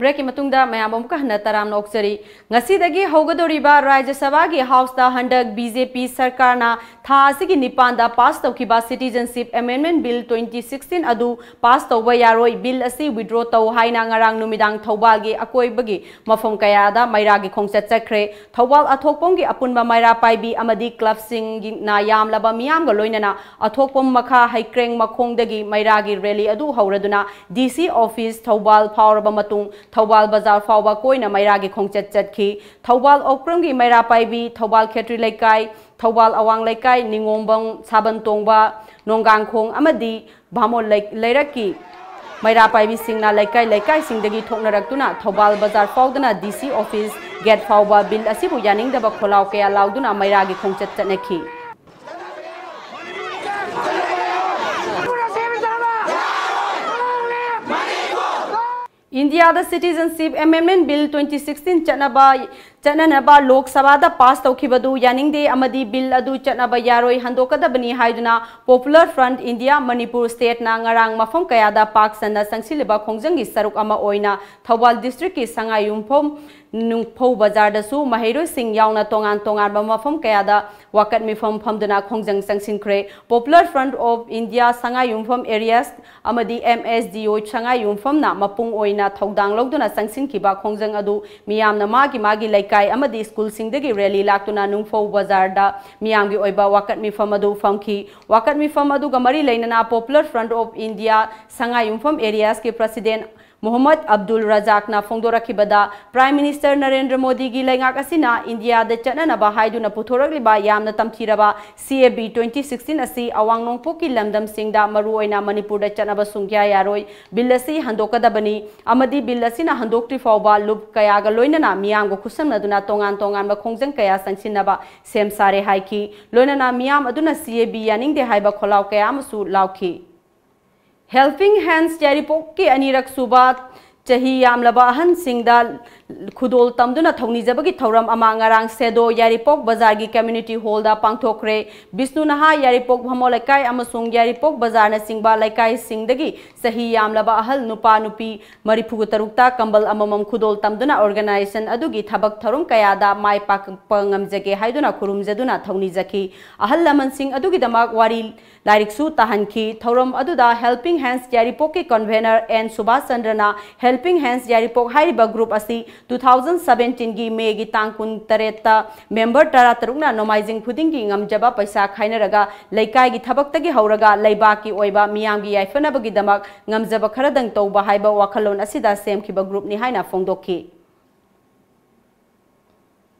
Breakꯀꯤ ꯃꯇꯨꯡꯗ ꯃꯌꯥꯝ ꯑꯃꯨꯛꯀ ꯍꯟꯅ ꯇꯔꯥꯝꯅ ꯑꯣꯛꯆꯔꯤ꯫ ꯉꯁꯤꯗꯒꯤ ꯍꯧꯒꯗꯧꯔꯤꯕ ꯔꯥꯖ꯭ꯌ ꯁꯚꯥꯒꯤ Houseꯇ ꯍꯟꯗꯛ BJP ꯁꯔꯀꯥꯔꯅ ꯊꯥ ꯑꯁꯤꯒꯤ ꯅꯤꯄꯥꯟꯗ pass ꯇꯧꯈꯤꯕ Citizenship Amendment Bill twenty sixteen ꯑꯗꯨ pass ꯇꯧꯕ ꯌꯥꯔꯣꯏ, bill ꯑꯁꯤ withdraw ꯇꯧ ꯍꯥꯏꯅ ꯉꯔꯥꯡ ꯅꯨꯃꯤꯗꯥꯡ ꯊꯧꯕꯥꯜꯒꯤ ꯑꯀꯣꯏꯕꯒꯤ ꯃꯐꯝ ꯀꯌꯥꯗ ꯃꯩꯔꯥꯒꯤ ꯈꯣꯡꯆꯠ ꯆꯠꯈ꯭ꯔꯦ꯫ ꯊꯧꯕꯥꯜ ꯑꯊꯣꯛꯄꯝꯒꯤ ꯑꯄꯨꯟꯕ ꯃꯩꯔꯥ ꯄꯥꯏꯕꯤ ꯑꯃꯗꯤ clubꯁꯤꯡꯅ ꯌꯥꯝꯂꯕ ꯃꯤꯌꯥꯝꯒ ꯂꯣꯏꯅꯅ ꯑꯊꯣꯛꯄꯝ ꯃꯈꯥ ꯍꯩꯀ꯭ꯔꯦꯡ ꯃꯈꯣꯡꯗꯒꯤ ꯃꯩꯔꯥꯒꯤ rally ꯑꯗꯨ ꯍꯧꯔꯗꯨꯅ DC office ꯊꯧꯕꯥꯜ ꯐꯥꯎꯔꯕ ꯃꯇꯨꯡ ꯊꯧꯕꯥꯜ ꯕꯖꯥꯔ ꯐꯥꯎꯕ ꯀꯣꯏꯅ ꯃꯩꯔꯥꯒꯤ ꯈꯣꯡꯆꯠ ꯆꯠꯈꯤ꯫ ꯊꯧꯕꯥꯜ ꯑꯣꯀ꯭ꯔꯝꯒꯤ ꯃꯩꯔꯥ ꯄꯥꯏꯕꯤ, ꯊꯧꯕꯥꯜ ꯈꯦꯇ꯭ꯔꯤ ꯂꯩꯀꯥꯏ, ꯊꯧꯕꯥꯜ ꯑꯋꯥꯡ ꯂꯩꯀꯥꯏ, ꯅꯤꯉꯣꯝꯕꯝ, ꯁꯥꯕꯟ ꯇꯣꯡꯕ, ꯅꯣꯡꯒꯥꯡꯈꯣꯡ ꯑꯃꯗꯤ ꯚꯥꯃꯣꯟ ꯂꯩ-, ꯂꯩꯔꯛꯀꯤ ꯃꯩꯔꯥ ꯄꯥꯏꯕꯤꯁꯤꯡꯅ ꯂꯩꯀꯥꯏ ꯂꯩꯀꯥꯏꯁꯤꯡꯗꯒꯤ ꯊꯣꯛꯅꯔꯛꯇꯨꯅ ꯊꯧꯕꯥꯜ ꯕꯖꯥꯔ ꯐꯥꯎꯗꯨꯅ DC office gate ꯐꯥꯎꯕ bill ꯑꯁꯤꯕꯨ ꯌꯥꯅꯤꯡꯗꯕ ꯈꯣꯜꯂꯥꯎ ꯀꯌꯥ ꯂꯥꯎꯗꯨꯅ ꯃꯩꯔꯥꯒꯤ ꯈꯣꯡꯆꯠ ꯆꯠꯅꯈꯤ꯫ ꯏꯟꯗꯤꯌꯥꯗ Citizenship Amendment Bill twenty sixteen ꯆꯠꯅꯕ ꯆꯠꯅꯅꯕ ꯂꯣꯛ ꯁꯚꯥꯗ ꯄꯥꯁ ꯇꯧꯈꯤꯕꯗꯨ ꯌꯥꯅꯤꯡꯗꯦ ꯑꯃꯗꯤ ꯕꯤꯜ ꯑꯗꯨ ꯆꯠꯅꯕ ꯌꯥꯔꯣꯏ, ꯍꯟꯗꯣꯛꯀꯗꯕꯅꯤ ꯍꯥꯏꯗꯨꯅ Popular Front India ꯃꯅꯤꯄꯨꯔ ꯁ꯭ꯇꯦꯠꯅ ꯉꯔꯥꯡ ꯃꯐꯝ ꯀꯌꯥꯗ ꯄꯥꯛ ꯁꯟꯅ ꯆꯪꯁꯤꯜꯂꯤꯕ ꯈꯣꯡꯖꯪꯒꯤ ꯁꯔꯨꯛ ꯑꯃ ꯑꯣꯏꯅ ꯊꯧꯕꯥꯜ ꯗꯤꯁꯇ꯭ꯔꯤꯛꯀꯤ ꯁꯉꯥꯏꯌꯨꯝꯐꯝ ꯅꯨꯡꯐꯧ ꯕꯖꯥꯔꯗꯁꯨ ꯃꯍꯩꯔꯣꯏꯁꯤꯡ ꯌꯥꯎꯅ ꯇꯣꯉꯥꯟ ꯇꯣꯉꯥꯟꯕ ꯃꯐꯝ ꯀꯌꯥꯗ ꯋꯥꯀꯠ ꯃꯤꯐꯝ ꯐꯝꯗꯨꯅ ꯈꯣꯡꯖꯪ ꯆꯪꯁꯤꯟꯈ꯭ꯔꯦ꯫ Popular Front of India ꯁꯉꯥꯏꯌꯨꯝꯐꯝ areas ꯑꯃꯗꯤ M S D O ꯁꯉꯥꯏꯌꯨꯝꯐꯝꯅ ꯃꯄꯨꯡ ꯑꯣꯏꯅ ꯊꯧꯗꯥꯡ ꯂꯧꯗꯨꯅ ꯆꯪꯁꯤꯟꯈꯤꯕ ꯈꯣꯡꯖꯪ ꯑꯗꯨ ꯃꯤꯌꯥꯝꯅ ꯃꯥꯒꯤ ꯃꯥꯒꯤ ꯂꯩꯀꯥꯏ ꯑꯃꯗꯤ ꯁ꯭ꯀꯨꯜꯁꯤꯡꯗꯒꯤ ꯔꯦꯂꯤ ꯂꯥꯛꯇꯨꯅ ꯅꯨꯡꯐꯧ ꯕꯖꯥꯔꯗ ꯃꯤꯌꯥꯝꯒꯤ ꯑꯣꯏꯕ ꯋꯥꯀꯠ ꯃꯤꯐꯝ ꯑꯗꯨ ꯐꯝꯈꯤ꯫ ꯋꯥꯀꯠ ꯃꯤꯐꯝ ꯑꯗꯨꯒ ꯃꯔꯤ ꯂꯩꯅꯅ Popular Front of India ꯁꯉꯥꯏꯌꯨꯝꯐꯝ areas ꯀꯤ president Mohammad Abdul ꯔꯖꯥꯛꯅ ꯐꯣꯡꯗꯣꯔꯛꯈꯤꯕꯗ, Prime Minister Narendra ꯃꯣꯗꯤꯒꯤ ꯂꯩꯉꯥꯛ ꯑꯁꯤꯅ ꯏꯟꯗꯤꯌꯥꯗ ꯆꯠꯅꯅꯕ ꯍꯥꯏꯗꯨꯅ ꯄꯨꯊꯣꯔꯛꯂꯤꯕ ꯌꯥꯝꯅ ꯇꯝꯊꯤꯔꯕ C A B twenty sixteen ꯑꯁꯤ ꯑꯋꯥꯡ ꯅꯣꯡꯄꯣꯛꯀꯤ ꯂꯝꯗꯝꯁꯤꯡꯗ, ꯃꯔꯨꯑꯣꯏꯅ ꯃꯅꯤꯄꯨꯔꯗ ꯆꯠꯅꯕ ꯁꯨꯡꯌꯥ ꯌꯥꯔꯣꯏ꯫ ꯕꯤꯜ ꯑꯁꯤ ꯍꯟꯗꯣꯛꯀꯗꯕꯅꯤ ꯑꯃꯗꯤ ꯕꯤꯜ ꯑꯁꯤꯅ ꯍꯟꯗꯣꯛꯇ꯭ꯔꯤ ꯐꯥꯎꯕ ꯂꯨꯞ ꯀꯌꯥꯒ ꯂꯣꯏꯅꯅ ꯃꯤꯌꯥꯝꯒ ꯈꯨꯠꯁꯝꯅꯗꯨꯅ ꯇꯣꯉꯥꯟ ꯇꯣꯉꯥꯟꯕ ꯈꯣꯡꯖꯪ ꯀꯌꯥ ꯆꯪꯁꯤꯟꯅꯕ ꯁꯦꯝ ꯁꯥꯔꯦ ꯍꯥꯏꯈꯤ꯫ ꯂꯣꯏꯅꯅ ꯃꯤꯌꯥꯝ ꯑꯗꯨꯅ C A B ꯌꯥꯅꯤꯡꯗꯦ ꯍꯥꯏꯕ ꯈꯣꯜꯂꯥꯎ ꯀꯌꯥ ꯑꯃꯁꯨ ꯂꯥꯎꯈꯤ꯫ Helping Hands ꯌꯥꯏꯔꯤꯄꯣꯛꯀꯤ ꯑꯅꯤꯔꯛ ꯁꯨꯕ ꯆꯍꯤ ꯌꯥꯝꯂꯕ ꯑꯍꯟꯁꯤꯡꯗ ꯈꯨꯗꯣꯜ ꯇꯝꯗꯨꯅ ꯊꯧꯅꯤꯖꯕꯒꯤ ꯊꯧꯔꯝ ꯑꯃ ꯉꯔꯥꯡ ꯁꯦꯗꯣ ꯌꯥꯏꯔꯤꯄꯣꯛ ꯕꯖꯥꯔꯒꯤ community hall ꯗ ꯄꯥꯡꯊꯣꯛꯈ꯭ꯔꯦ꯫ ꯕꯤꯁꯅꯨ ꯅꯍꯥ ꯌꯥꯏꯔꯤꯄꯣꯛ ꯚꯥꯃꯣꯟ ꯂꯩꯀꯥꯏ ꯑꯃꯁꯨꯡ ꯌꯥꯏꯔꯤꯄꯣꯛ ꯕꯖꯥꯔꯅꯆꯤꯡꯕ ꯂꯩꯀꯥꯏꯁꯤꯡꯗꯒꯤ ꯆꯍꯤ ꯌꯥꯝꯂꯕ ꯑꯍꯜ ꯅꯨꯄꯥ ꯅꯨꯄꯤ ꯃꯔꯤꯐꯨ ꯇꯔꯨꯛꯇ ꯀꯝꯕꯜ ꯑꯃꯃꯝ ꯈꯨꯗꯣꯜ ꯇꯝꯗꯨꯅ organization ꯑꯗꯨꯒꯤ ꯊꯕꯛ ꯊꯧꯔꯝ ꯀꯌꯥꯗ ꯃꯥꯏ ꯄꯥꯛꯄ ꯉꯝꯖꯒꯦ ꯍꯥꯏꯗꯨꯅ ꯈꯨꯔꯨꯝꯖꯗꯨꯅ ꯊꯧꯅꯤꯖꯈꯤ꯫ ꯑꯍꯜ ꯂꯃꯟꯁꯤꯡ ꯑꯗꯨꯒꯤꯗꯃꯛ ꯋꯥꯔꯤ ꯂꯥꯏꯔꯤꯛꯁꯨ ꯇꯥꯍꯟꯈꯤ꯫ ꯊꯧꯔꯝ ꯑꯗꯨꯗ Helping Hands ꯌꯥꯏꯔꯤꯄꯣꯛꯀꯤ convener ꯑꯦꯟ ꯁꯨꯕꯥꯁ ꯆꯟꯗ꯭ꯔꯅ Helping Hands ꯌꯥꯏꯔꯤꯄꯣꯛ ꯍꯥꯏꯔꯤꯕ group ꯑꯁꯤ two thousand seventeen ꯒꯤ ꯃꯦꯒꯤ ꯇꯥꯡ ꯀꯨꯟꯇꯔꯦꯠꯇ member ꯇꯔꯥꯇꯔꯨꯛꯅ ꯅꯣꯡꯃꯥꯏꯖꯤꯡ ꯈꯨꯗꯤꯡꯒꯤ ꯉꯝꯖꯕ ꯄꯩꯁꯥ ꯈꯥꯏꯅꯔꯒ ꯂꯩꯀꯥꯏꯒꯤ ꯊꯕꯛꯇꯒꯤ ꯍꯧꯔꯒ ꯂꯩꯕꯥꯛꯀꯤ ꯑꯣꯏꯕ ꯃꯤꯌꯥꯝꯒꯤ ꯌꯥꯏꯐꯅꯕꯒꯤꯗꯃꯛ ꯉꯝꯖꯕ ꯈꯔꯗꯪ ꯇꯧꯕ ꯍꯥꯏꯕ ꯋꯥꯈꯜꯂꯣꯟ ꯑꯁꯤꯗ ꯁꯦꯝꯈꯤꯕ group ꯅꯤ ꯍꯥꯏꯅ ꯐꯣꯡꯗꯣꯛꯈꯤ꯫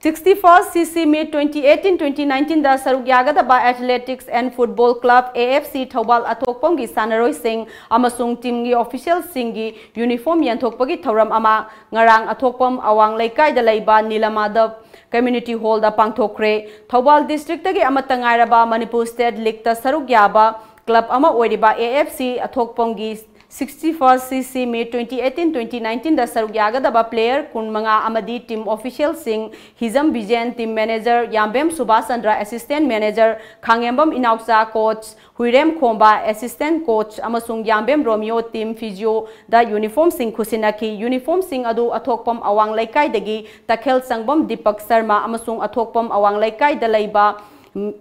Sixty-first C C Meet twenty eighteen twenty nineteen ꯗ ꯁꯔꯨꯛ ꯌꯥꯒꯗꯕ Athletics and Football Club, A F C, Thoubal ꯑꯊꯣꯛꯄꯝꯒꯤ ꯁꯥꯟꯅꯔꯣꯏꯁꯤꯡ ꯑꯃꯁꯨꯡ team ꯒꯤ official ꯁꯤꯡꯒꯤ uniform ꯌꯦꯟꯊꯣꯛꯄꯒꯤ ꯊꯧꯔꯝ ꯑꯃ ꯉꯔꯥꯡ ꯑꯊꯣꯛꯄꯝ ꯑꯋꯥꯡ ꯂꯩꯀꯥꯏꯗ ꯂꯩꯕ ꯅꯤꯂꯃꯥꯙꯕ community hall ꯗ ꯄꯥꯡꯊꯣꯛꯈ꯭ꯔꯦ꯫ ꯊꯧꯕꯥꯜ district ꯇꯒꯤ ꯑꯃꯠꯇ ꯉꯥꯏꯔꯕ ꯃꯅꯤꯄꯨꯔ State League ꯇ ꯁꯔꯨꯛ ꯌꯥꯕ club ꯑꯃ ꯑꯣꯏꯔꯤꯕ A F C ꯑꯊꯣꯛꯄꯝꯒꯤ sixty-first C C Meet twenty eighteen twenty nineteen ꯗ ꯁꯔꯨꯛ ꯌꯥꯒꯗꯕ player ꯀꯨꯟꯃꯉꯥ ꯑꯃꯗꯤ team officialꯁꯤꯡ, ꯍꯤꯖꯝ ꯕꯤꯖꯦꯟ team manager, ꯌꯥꯝꯕꯦꯝ Subhas Chandra assistant manager, ꯈꯥꯡꯉꯦꯝꯕꯝ ꯏꯅꯥꯎꯆꯥ coach, ꯍꯨꯏꯔꯦꯝ ꯈꯣꯝꯕ assistant coach ꯑꯃꯁꯨꯡ ꯌꯥꯝꯕꯦꯝ ꯔꯣꯃꯤꯌꯣ team physioꯗ uniformꯁꯤꯡ ꯈꯨꯠꯁꯤꯟꯅꯈꯤ꯫ Uniformꯁꯤꯡ ꯑꯗꯨ ꯑꯊꯣꯛꯄꯝ ꯑꯋꯥꯡ ꯂꯩꯀꯥꯏꯗꯒꯤ ꯇꯈꯦꯜ ꯆꯪꯕꯝ ꯗꯤꯄꯛ ꯁꯔꯃ ꯑꯃꯁꯨꯡ ꯑꯊꯣꯛꯄꯝ ꯑꯋꯥꯡ ꯂꯩꯀꯥꯏꯗ ꯂꯩꯕ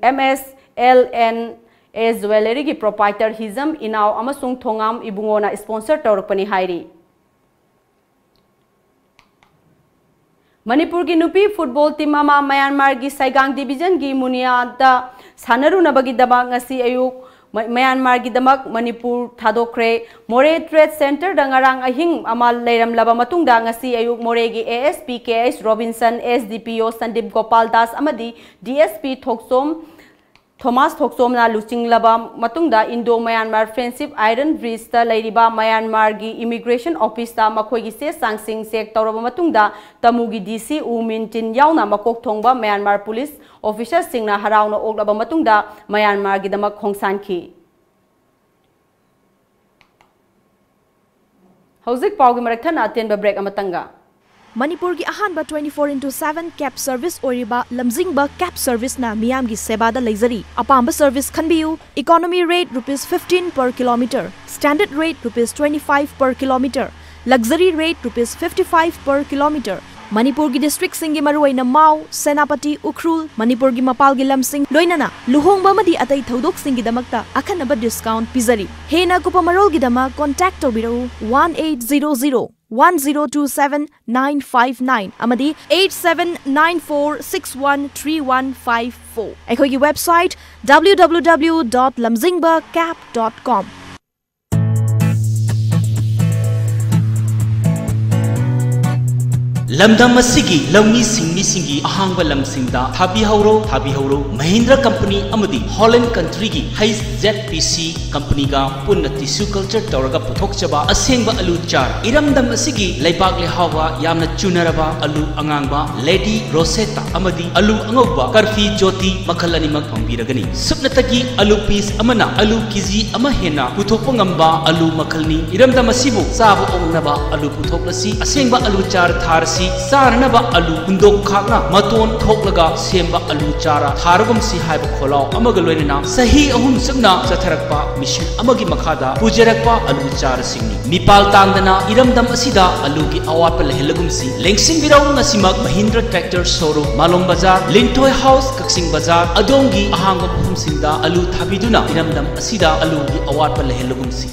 M S L N A Jewelleryꯒꯤ proprietor ꯍꯤꯖꯝ ꯏꯅꯥꯎ ꯑꯃꯁꯨꯡ ꯊꯣꯉꯥꯝ ꯏꯕꯨꯡꯉꯣꯅ sponsor ꯇꯧꯔꯛꯄꯅꯤ ꯍꯥꯏꯔꯤ꯫ ꯃꯅꯤꯄꯨꯔꯒꯤ ꯅꯨꯄꯤ football team ꯑꯃ ꯃ꯭ꯌꯥꯟꯃꯥꯔꯒꯤ ꯁꯥꯏꯒꯥꯡ divisionꯒꯤ ꯃꯨꯅꯤꯌꯥꯗ ꯁꯥꯟꯅꯔꯨꯅꯕꯒꯤꯗꯃꯛ ꯉꯁꯤ ꯑꯌꯨꯛ ꯃ-, ꯃ꯭ꯌꯥꯟꯃꯥꯔꯒꯤꯗꯃꯛ ꯃꯅꯤꯄꯨꯔ ꯊꯥꯗꯣꯛꯈ꯭ꯔꯦ꯫ ꯃꯣꯔꯦ Trade Centreꯗ ꯉꯔꯥꯡ ꯑꯍꯤꯡ ꯑꯃ ꯂꯩꯔꯝꯂꯕ ꯃꯇꯨꯡꯗ ꯉꯁꯤ ꯑꯌꯨꯛ ꯃꯣꯔꯦꯒꯤ A S P K H Robinson, S D P O Sandip Gopal Das ꯑꯃꯗꯤ D S P ꯊꯣꯛꯆꯣꯝ ꯊꯣꯃꯥꯁ ꯊꯣꯛꯆꯣꯝꯅ ꯂꯨꯆꯤꯡꯂꯕ ꯃꯇꯨꯡꯗ Indo Myanmar Friendship Iron Bridgeꯇ ꯂꯩꯔꯤꯕ ꯃ꯭ꯌꯥꯟꯃꯥꯔꯒꯤ immigration officeꯇ ꯃꯈꯣꯏꯒꯤ ꯆꯦ ꯆꯥꯡꯁꯤꯡ check ꯇꯧꯔꯕ ꯃꯇꯨꯡꯗ ꯇꯃꯨꯒꯤ D C ꯎ ꯃꯤꯟ ꯇꯤꯟ ꯌꯥꯎꯅ ꯃꯀꯣꯛ ꯊꯣꯡꯕ ꯃ꯭ꯌꯥꯟꯃꯥꯔ police officerꯁꯤꯡꯅ ꯍꯔꯥꯎꯅ ꯑꯣꯛꯂꯕ ꯃꯇꯨꯡꯗ ꯃ꯭ꯌꯥꯟꯃꯥꯔꯒꯤꯗꯃꯛ ꯈꯣꯡꯁꯥꯟꯈꯤ꯫ ꯍꯧꯖꯤꯛ ꯄꯥꯎꯒꯤ ꯃꯔꯛ ꯊꯠꯅ ꯑꯇꯦꯟꯕ break ꯑꯃꯇꯪꯒ꯫ ꯃꯅꯤꯄꯨꯔꯒꯤ ꯑꯍꯥꯟꯕ twenty four into seven cab service ꯑꯣꯏꯔꯤꯕ ꯂꯝꯖꯤꯡꯕ cab serviceꯅ ꯃꯤꯌꯥꯝꯒꯤ ꯁꯦꯕꯥꯗ ꯂꯩꯖꯔꯤ꯫ ꯑꯄꯥꯝꯕ service ꯈꯟꯕꯤꯌꯨ꯫ Economy rate rupees fifteen per kilometer, standard rate rupees twenty five per kilometer, luxury rate rupees fifty five per kilometer꯫ ꯃꯅꯤꯄꯨꯔꯒꯤ districtꯁꯤꯡꯒꯤ ꯃꯔꯨꯑꯣꯏꯅ ꯃꯥꯎ, ꯁꯦꯅꯥꯄꯇꯤ, ꯎꯈ꯭ꯔꯨꯜ, ꯃꯅꯤꯄꯨꯔꯒꯤ ꯃꯄꯥꯜꯒꯤ ꯂꯝꯁꯤꯡ, ꯂꯣꯏꯅꯅ ꯂꯨꯍꯣꯡꯕ ꯑꯃꯗꯤ ꯑꯇꯩ ꯊꯧꯗꯣꯛꯁꯤꯡꯒꯤꯗꯃꯛꯇ ꯑꯈꯟꯅꯕ discount ꯄꯤꯖꯔꯤ꯫ ꯍꯦꯟꯅ ꯑꯀꯨꯞꯄ ꯃꯔꯣꯜꯒꯤꯗꯃꯛ contact ꯇꯧꯕꯤꯔꯛꯎ one eight zero zero one zero two seven nine five nine ꯑꯃꯗꯤ eight seven nine four six one three one five four꯫ ꯑꯩꯈꯣꯏꯒꯤ website W W W dot lamzingba cab dot com꯫ ꯂꯝꯗꯝ ꯑꯁꯤꯒꯤ ꯂꯧꯃꯤ ꯁꯤꯡꯃꯤꯁꯤꯡꯒꯤ ꯑꯍꯥꯡꯕ ꯂꯝꯁꯤꯡꯗ ꯊꯥꯕꯤꯍꯧꯔꯣ, ꯊꯥꯕꯤꯍꯧꯔꯣ꯫ ꯃꯍꯤꯟꯗ꯭ꯔ ꯀꯝꯄꯅꯤ ꯑꯃꯗꯤ ꯍꯣꯂꯦꯟ ꯀꯟꯇ꯭ꯔꯤꯒꯤ ꯍꯩꯆ ꯖꯦꯠ ꯄꯤ ꯁꯤ ꯀꯝꯄꯅꯤꯒ ꯄꯨꯟꯅ ꯇꯤꯁꯨ ꯀꯜꯆꯔ ꯇꯧꯔꯒ ꯄꯨꯊꯣꯛꯆꯕ ꯑꯁꯦꯡꯕ ꯑꯂꯨ ꯆꯥꯔ꯫ ꯏꯔꯝꯗꯝ ꯑꯁꯤꯒꯤ ꯂꯩꯕꯥꯛ ꯂꯩꯍꯥꯎꯒ ꯌꯥꯝꯅ ꯆꯨꯅꯔꯕ ꯑꯂꯨ ꯑꯉꯥꯡꯕ, ꯂꯦꯗꯤ ꯔꯣꯁꯦꯇꯥ ꯑꯃꯗꯤ ꯑꯂꯨ ꯑꯉꯧꯕ, ꯀꯔꯐꯤ ꯖꯣꯇꯤ ꯃꯈꯜ ꯑꯅꯤꯃꯛ ꯐꯪꯕꯤꯔꯒꯅꯤ꯫ ꯁꯨꯞꯅꯇꯒꯤ ꯑꯂꯨ ꯄꯤꯁ ꯑꯃꯅ ꯑꯂꯨ ꯀꯦꯖꯤ ꯑꯃ ꯍꯦꯟꯅ ꯄꯨꯊꯣꯛꯄ ꯉꯝꯕ ꯑꯂꯨ ꯃꯈꯜꯅꯤ꯫ ꯏꯔꯝꯗꯝ ꯑꯁꯤꯕꯨ ꯆꯥꯕ ꯑꯣꯛꯅꯕ ꯑꯂꯨ ꯄꯨꯊꯣꯛꯂꯁꯤ꯫ ꯑꯁꯦꯡꯕ ꯑꯂꯨ ꯆꯥꯔ ꯊꯥꯔꯁꯤ꯫ ꯆꯥꯅꯅꯕ ꯑꯂꯨ ꯍꯨꯟꯗꯣꯛ ꯈꯥꯛꯅ ꯃꯇꯣꯟ ꯊꯣꯛꯂꯒ ꯁꯦꯝꯕ ꯑꯂꯨ ꯆꯥꯔ ꯊꯥꯔꯒꯨꯝꯁꯤ ꯍꯥꯏꯕ ꯈꯣꯜꯂꯥꯎ ꯑꯃꯒ ꯂꯣꯏꯅꯅ ꯆꯍꯤ ꯑꯍꯨꯝ ꯆꯨꯞꯅ ꯆꯠꯊꯔꯛꯄ ꯃꯤꯁꯟ ꯑꯃꯒꯤ ꯃꯈꯥꯗ ꯄꯨꯖꯔꯛꯄ ꯑꯂꯨ ꯆꯥꯔꯁꯤꯡꯅꯤ꯫ ꯃꯤꯄꯥꯜ ꯇꯥꯡꯗꯅ ꯏꯔꯝꯗꯝ ꯑꯁꯤꯗ ꯑꯂꯨꯒꯤ ꯑꯋꯥꯠꯄ ꯂꯩꯍꯜꯂꯒꯨꯝꯁꯤ꯫ ꯂꯦꯡꯁꯤꯟꯕꯤꯔꯧ ꯉꯁꯤꯃꯛ ꯃꯍꯤꯟꯗ꯭ꯔ ꯇ꯭ꯔꯦꯛꯇꯔ ꯁꯣꯔꯨꯝ, ꯃꯥꯂꯣꯝ ꯕꯖꯥꯔ, ꯂꯤꯟꯊꯣꯏ ꯍꯥꯎꯁ, ꯀꯛꯆꯤꯡ ꯕꯖꯥꯔ, ꯑꯗꯣꯝꯒꯤ ꯑꯍꯥꯡꯕ ꯃꯐꯝꯁꯤꯡꯗ ꯑꯂꯨ ꯊꯥꯕꯤꯗꯨꯅ ꯏꯔꯝꯗꯝ ꯑꯁꯤꯗ ꯑꯂꯨꯒꯤ ꯑꯋꯥꯠꯄ ꯂꯩꯍꯜꯂꯒꯨꯝꯁꯤ꯫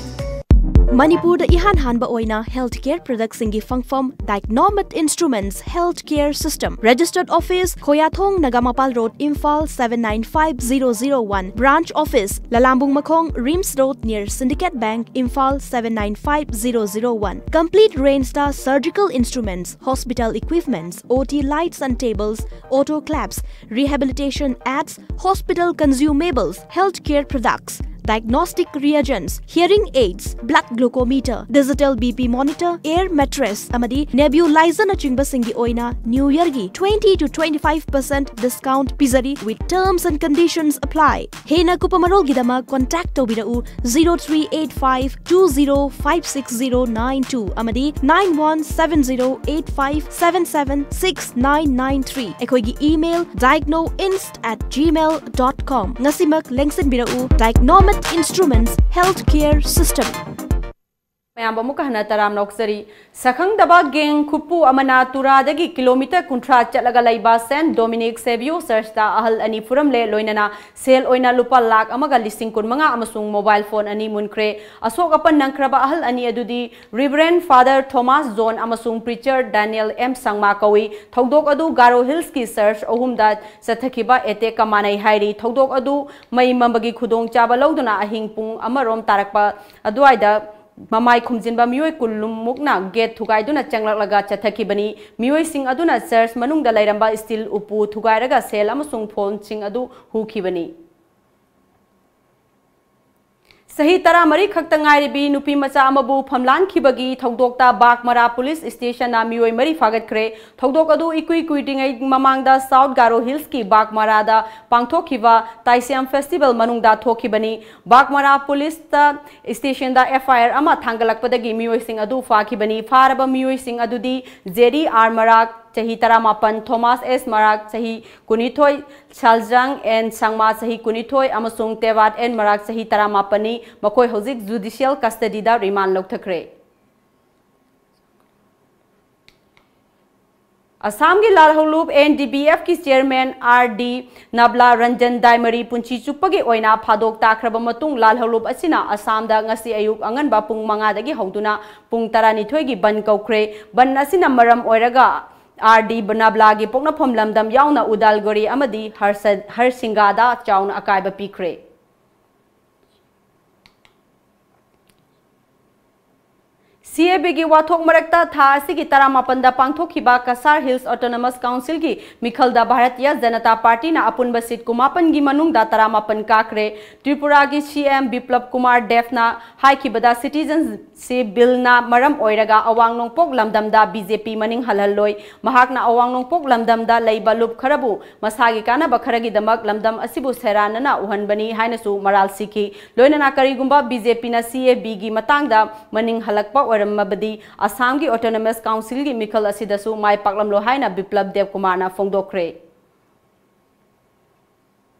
ꯃꯅꯤꯄꯨꯔꯗ ꯏꯍꯥꯟ ꯍꯥꯟꯕ ꯑꯣꯏꯅ health care product ꯁꯤꯡꯒꯤ ꯐꯪꯐꯝ Dicnomate Instruments Health Care System, Registered Office, ꯈꯣꯌꯥꯊꯣꯡ, Nagamapal Road, Imphal seven nine five zero zero one, Branch Office, ꯂꯂꯥꯝꯕꯨꯡ ꯃꯈꯣꯡ, RIMS Road, near Syndicate Bank, Imphal seven nine five zero zero one꯫ Complete range the surgical instruments, hospital equipments, O T lights and tables, autoclaves, rehabilitation aids, hospital consumables, healthcare products, diagnostic reagents, hearing aids, blood glucometer, digital B P monitor, air mattress ꯑꯃꯗꯤ nebulizer ꯅꯆꯤꯡꯕꯁꯤꯡꯒꯤ ꯑꯣꯏꯅ New Year ꯒꯤ twenty to twenty five percent discount ꯄꯤꯖꯔꯤ, with terms and conditions apply꯫ ꯍꯦꯟꯅ ꯀꯨꯞꯄ ꯃꯔꯣꯜꯒꯤꯗꯃꯛ contact ꯇꯧꯕꯤꯔꯛꯎ zero three eight five two zero five six zero nine two ꯑꯃꯗꯤ nine one seven zero eight five seven seven six nine nine three꯫ ꯑꯩꯈꯣꯏꯒꯤ email dicnoinst at gmail dot com꯫ ꯉꯁꯤꯃꯛ ꯂꯦꯡꯁꯤꯟꯕꯤꯔꯛꯎ Dicnomate Instruments Health Care System꯫ ꯃꯌꯥꯝꯕꯨ ꯑꯃꯨꯛꯀ ꯍꯟꯅ ꯇꯔꯥꯝꯅ ꯑꯣꯛꯆꯔꯤ꯫ ꯁꯛꯈꯪꯗꯕ gang ꯈꯨꯠꯄꯨ ꯑꯃꯅ ꯇꯨꯔꯥꯗꯒꯤ kilometre ꯀꯨꯟꯊ꯭ꯔꯥ ꯆꯠꯂꯒ ꯂꯩꯕ Saint Dominic Saviour Church ꯇ ꯑꯍꯜ ꯑꯅꯤ ꯐꯨꯔꯝꯂꯦ, ꯂꯣꯏꯅꯅ ꯁꯦꯜ ꯑꯣꯏꯅ ꯂꯨꯄꯥ ꯂꯥꯈ ꯑꯃꯒ ꯂꯤꯁꯤꯡ ꯀꯨꯟꯃꯉꯥ ꯑꯃꯁꯨꯡ mobile phone ꯑꯅꯤ ꯃꯨꯟꯈ꯭ꯔꯦ꯫ ꯑꯁꯣꯛ ꯑꯄꯟ ꯅꯪꯈ꯭ꯔꯕ ꯑꯍꯜ ꯑꯅꯤ ꯑꯗꯨꯗꯤ Reverend Father Thomas John ꯑꯃꯁꯨꯡ Preacher Daniel M ꯁꯪꯃꯥ ꯀꯧꯏ꯫ ꯊꯧꯗꯣꯛ ꯑꯗꯨ ꯒꯥꯔꯣ Hills ꯀꯤ church ꯑꯍꯨꯝꯗ ꯆꯠꯊꯈꯤꯕ attack ꯀ ꯃꯥꯟꯅꯩ ꯍꯥꯏꯔꯤ꯫ ꯊꯧꯗꯣꯛ ꯑꯗꯨ ꯃꯩ ꯃꯝꯕꯒꯤ ꯈꯨꯗꯣꯡꯆꯥꯕ ꯂꯧꯗꯨꯅ ꯑꯍꯤꯡ ꯄꯨꯡ ꯑꯃꯔꯣꯝ ꯇꯥꯔꯛꯄ ꯑꯗꯨꯋꯥꯏꯗ ꯃꯃꯥꯏ ꯈꯨꯝꯖꯤꯟꯕ ꯃꯤꯑꯣꯏ ꯀꯨꯟ ꯃꯨꯛꯅ ꯒꯦꯠ ꯊꯨꯒꯥꯏꯗꯨꯅ ꯆꯪꯂꯛꯂꯒ ꯆꯠꯊꯈꯤꯕꯅꯤ꯫ ꯃꯤꯑꯣꯏꯁꯤꯡ ꯑꯗꯨꯅ ꯆꯔꯆ ꯃꯅꯨꯡꯗ ꯂꯩꯔꯝꯕ ꯁ꯭ꯇꯤꯜ ꯎꯄꯨ ꯊꯨꯒꯥꯏꯔꯒ ꯁꯦꯜ ꯑꯃꯁꯨꯡ ꯐꯣꯟꯁꯤꯡ ꯑꯗꯨ ꯍꯨꯈꯤꯕꯅꯤ꯫ ꯆꯍꯤ ꯇꯔꯥꯃꯔꯤ ꯈꯛꯇ ꯉꯥꯏꯔꯤꯕꯤ ꯅꯨꯄꯤ ꯃꯆꯥ ꯑꯃꯕꯨ ꯐꯝꯂꯥꯟꯈꯤꯕꯒꯤ ꯊꯧꯗꯣꯛꯇ ꯕꯥꯒꯃꯔꯥ ꯄꯨꯂꯤꯁ ꯁ꯭ꯇꯦꯁꯟꯅ ꯃꯤꯑꯣꯏ ꯃꯔꯤ ꯐꯥꯒꯠꯈ꯭ꯔꯦ꯫ ꯊꯧꯗꯣꯛ ꯑꯗꯨ ꯏꯀꯨꯏ ꯀꯨꯏꯗ꯭ꯔꯤꯉꯩ ꯃꯃꯥꯡꯗ ꯁꯥꯎꯠ ꯒꯥꯔꯣ ꯍꯤꯜꯁꯀꯤ ꯕꯥꯒꯃꯔꯥꯗ ꯄꯥꯡꯊꯣꯛꯈꯤꯕ ꯇꯥꯏꯁꯤꯌꯥꯝ ꯐꯦꯁꯇꯤꯚꯦꯜ ꯃꯅꯨꯡꯗ ꯊꯣꯛꯈꯤꯕꯅꯤ꯫ ꯕꯥꯒꯃꯔꯥ ꯄꯨꯂꯤꯁꯇ ꯁ꯭ꯇꯦꯁꯟꯗ ꯑꯦꯐ ꯑꯥꯏ ꯑꯥꯔ ꯑꯃ ꯊꯥꯡꯒꯠꯂꯛꯄꯗꯒꯤ ꯃꯤꯑꯣꯏꯁꯤꯡ ꯑꯗꯨ ꯐꯥꯈꯤꯕꯅꯤ꯫ ꯐꯥꯔꯕ ꯃꯤꯑꯣꯏꯁꯤꯡ ꯑꯗꯨꯗꯤ ꯖꯦꯔꯤ ꯑꯥꯔ ꯃꯔꯥꯛ, ꯆꯍꯤ ꯇꯔꯥꯃꯥꯄꯟ, ꯊꯣꯃꯥꯁ ꯑꯦꯁ ꯃꯔꯥꯛ, ꯆꯍꯤ ꯀꯨꯟꯅꯤꯊꯣꯏ, ꯁꯥꯜꯖꯥꯡ ꯑꯦꯟ ꯁꯪꯃꯥ, ꯆꯍꯤ ꯀꯨꯟꯅꯤꯊꯣꯏ, ꯑꯃꯁꯨꯡ ꯇꯦꯕꯥꯠ ꯑꯦꯟ ꯃꯔꯥꯛ, ꯆꯍꯤ ꯇꯔꯥꯃꯥꯄꯟꯅꯤ꯫ ꯃꯈꯣꯏ ꯍꯧꯖꯤꯛ ꯖꯨꯗꯤꯁꯤꯌꯦꯜ ꯀꯁꯇꯗꯤꯗ ꯔꯤꯃꯥꯟ ꯂꯧꯊꯈ꯭ꯔꯦ꯫ ꯑꯁꯥꯝꯒꯤ ꯂꯥꯜꯍꯧꯂꯨꯞ ꯑꯦꯟ ꯗꯤ ꯕꯤ ꯑꯦꯐꯀꯤ chairman R D Nabla Ranjan Daimary ꯄꯨꯟꯁꯤ ꯆꯨꯞꯄꯒꯤ ꯑꯣꯏꯅ ꯐꯥꯗꯣꯛ ꯇꯥꯈ꯭ꯔꯕ ꯃꯇꯨꯡ, ꯂꯥꯜꯍꯧꯂꯨꯞ ꯑꯁꯤꯅ ꯑꯁꯥꯝꯗ ꯉꯁꯤ ꯑꯌꯨꯛ ꯑꯉꯟꯕ ꯄꯨꯡ ꯃꯉꯥꯗꯒꯤ ꯍꯧꯗꯨꯅ ꯄꯨꯡ ꯇꯔꯥꯅꯤꯊꯣꯏꯒꯤ ꯕꯟ ꯀꯧꯈ꯭ꯔꯦ꯫ ꯕꯟ ꯑꯁꯤꯅ ꯃꯔꯝ ꯑꯣꯏꯔꯒ ꯑꯥꯔ ꯗꯤ ꯅꯕꯂꯥꯒꯤ ꯄꯣꯛꯅꯐꯝ ꯂꯝꯗꯝ ꯌꯥꯎꯅ ꯎꯗꯥꯜꯒꯨꯔꯤ ꯑꯃꯗꯤ ꯍꯔꯁ-, ꯍꯔꯁꯤꯡꯒꯥꯗ ꯆꯥꯎꯅ ꯑꯀꯥꯏꯕ ꯄꯤꯈ꯭ꯔꯦ꯫ ꯁꯤ ꯑꯦ ꯕꯤꯒꯤ ꯋꯥꯊꯣꯛ ꯃꯔꯛꯇ ꯊꯥ ꯑꯁꯤꯒꯤ ꯇꯔꯥꯃꯥꯄꯟꯗ ꯄꯥꯡꯊꯣꯛꯈꯤꯕ ꯀꯁꯥꯔ ꯍꯤꯜꯁ ꯑꯣꯇꯣꯅꯣꯃꯁ ꯀꯥꯎꯟꯁꯤꯜꯒꯤ ꯃꯤꯈꯜꯗ ꯚꯥꯔꯇꯤꯌ ꯖꯅꯇꯥ ꯄꯥꯔꯇꯤꯅ ꯑꯄꯨꯟꯕ ꯁꯤꯠ ꯀꯨꯟꯃꯥꯄꯟꯒꯤ ꯃꯅꯨꯡꯗ ꯇꯔꯥꯃꯥꯄꯟ ꯀꯥꯈ꯭ꯔꯦ꯫ ꯇ꯭ꯔꯤꯄꯨꯔꯥꯒꯤ ꯁꯤ ꯑꯦꯝ ꯕꯤꯄ꯭ꯂꯕ ꯀꯨꯃꯥꯔ ꯗꯦꯕꯅ ꯍꯥꯏꯈꯤꯕꯗ ꯁꯤꯇꯤꯖꯟꯁꯤꯞ ꯕꯤꯜꯅ ꯃꯔꯝ ꯑꯣꯏꯔꯒ ꯑꯋꯥꯡ ꯅꯣꯡꯄꯣꯛ ꯂꯝꯗꯝꯗ ꯕꯤ ꯖꯦ ꯄꯤ ꯃꯅꯤꯡ ꯍꯜꯍꯜꯂꯣꯏ꯫ ꯃꯍꯥꯛꯅ ꯑꯋꯥꯡ ꯅꯣꯡꯄꯣꯛ ꯂꯝꯗꯝꯗ ꯂꯩꯕ ꯂꯨꯞ ꯈꯔꯕꯨ ꯃꯁꯥꯒꯤ ꯀꯥꯟꯅꯕ ꯈꯔꯒꯤꯗꯃꯛ ꯂꯝꯗꯝ ꯑꯁꯤꯕꯨ ꯁꯦꯔꯥꯟꯅꯅ ꯎꯍꯟꯕꯅꯤ ꯍꯥꯏꯅꯁꯨ ꯃꯔꯥꯜ ꯁꯤꯈꯤ꯫ ꯂꯣꯏꯅꯅ ꯀꯔꯤꯒꯨꯝꯕ ꯕꯤ ꯖꯦ ꯄꯤꯅ ꯁꯤ ꯑꯦ ꯕꯤꯒꯤ ꯃꯇꯥꯡꯗ ꯃꯅꯤꯡ ꯍꯜꯂꯛꯄ ꯑꯣꯏꯔꯝꯃꯕꯗꯤ ꯑꯁꯥꯝꯒꯤ ꯑꯣꯇꯣꯅꯣꯃꯁ ꯀꯥꯎꯟꯁꯤꯜꯒꯤ ꯃꯤꯈꯜ ꯑꯁꯤꯗꯁꯨ ꯃꯥꯏ ꯄꯥꯛꯂꯝꯂꯣꯏ ꯍꯥꯏꯅ ꯕꯤꯄ꯭ꯂꯕ ꯗꯦꯕꯀꯨꯃꯥꯔꯅ ꯐꯣꯡꯗꯣꯛꯈ꯭ꯔꯦ꯫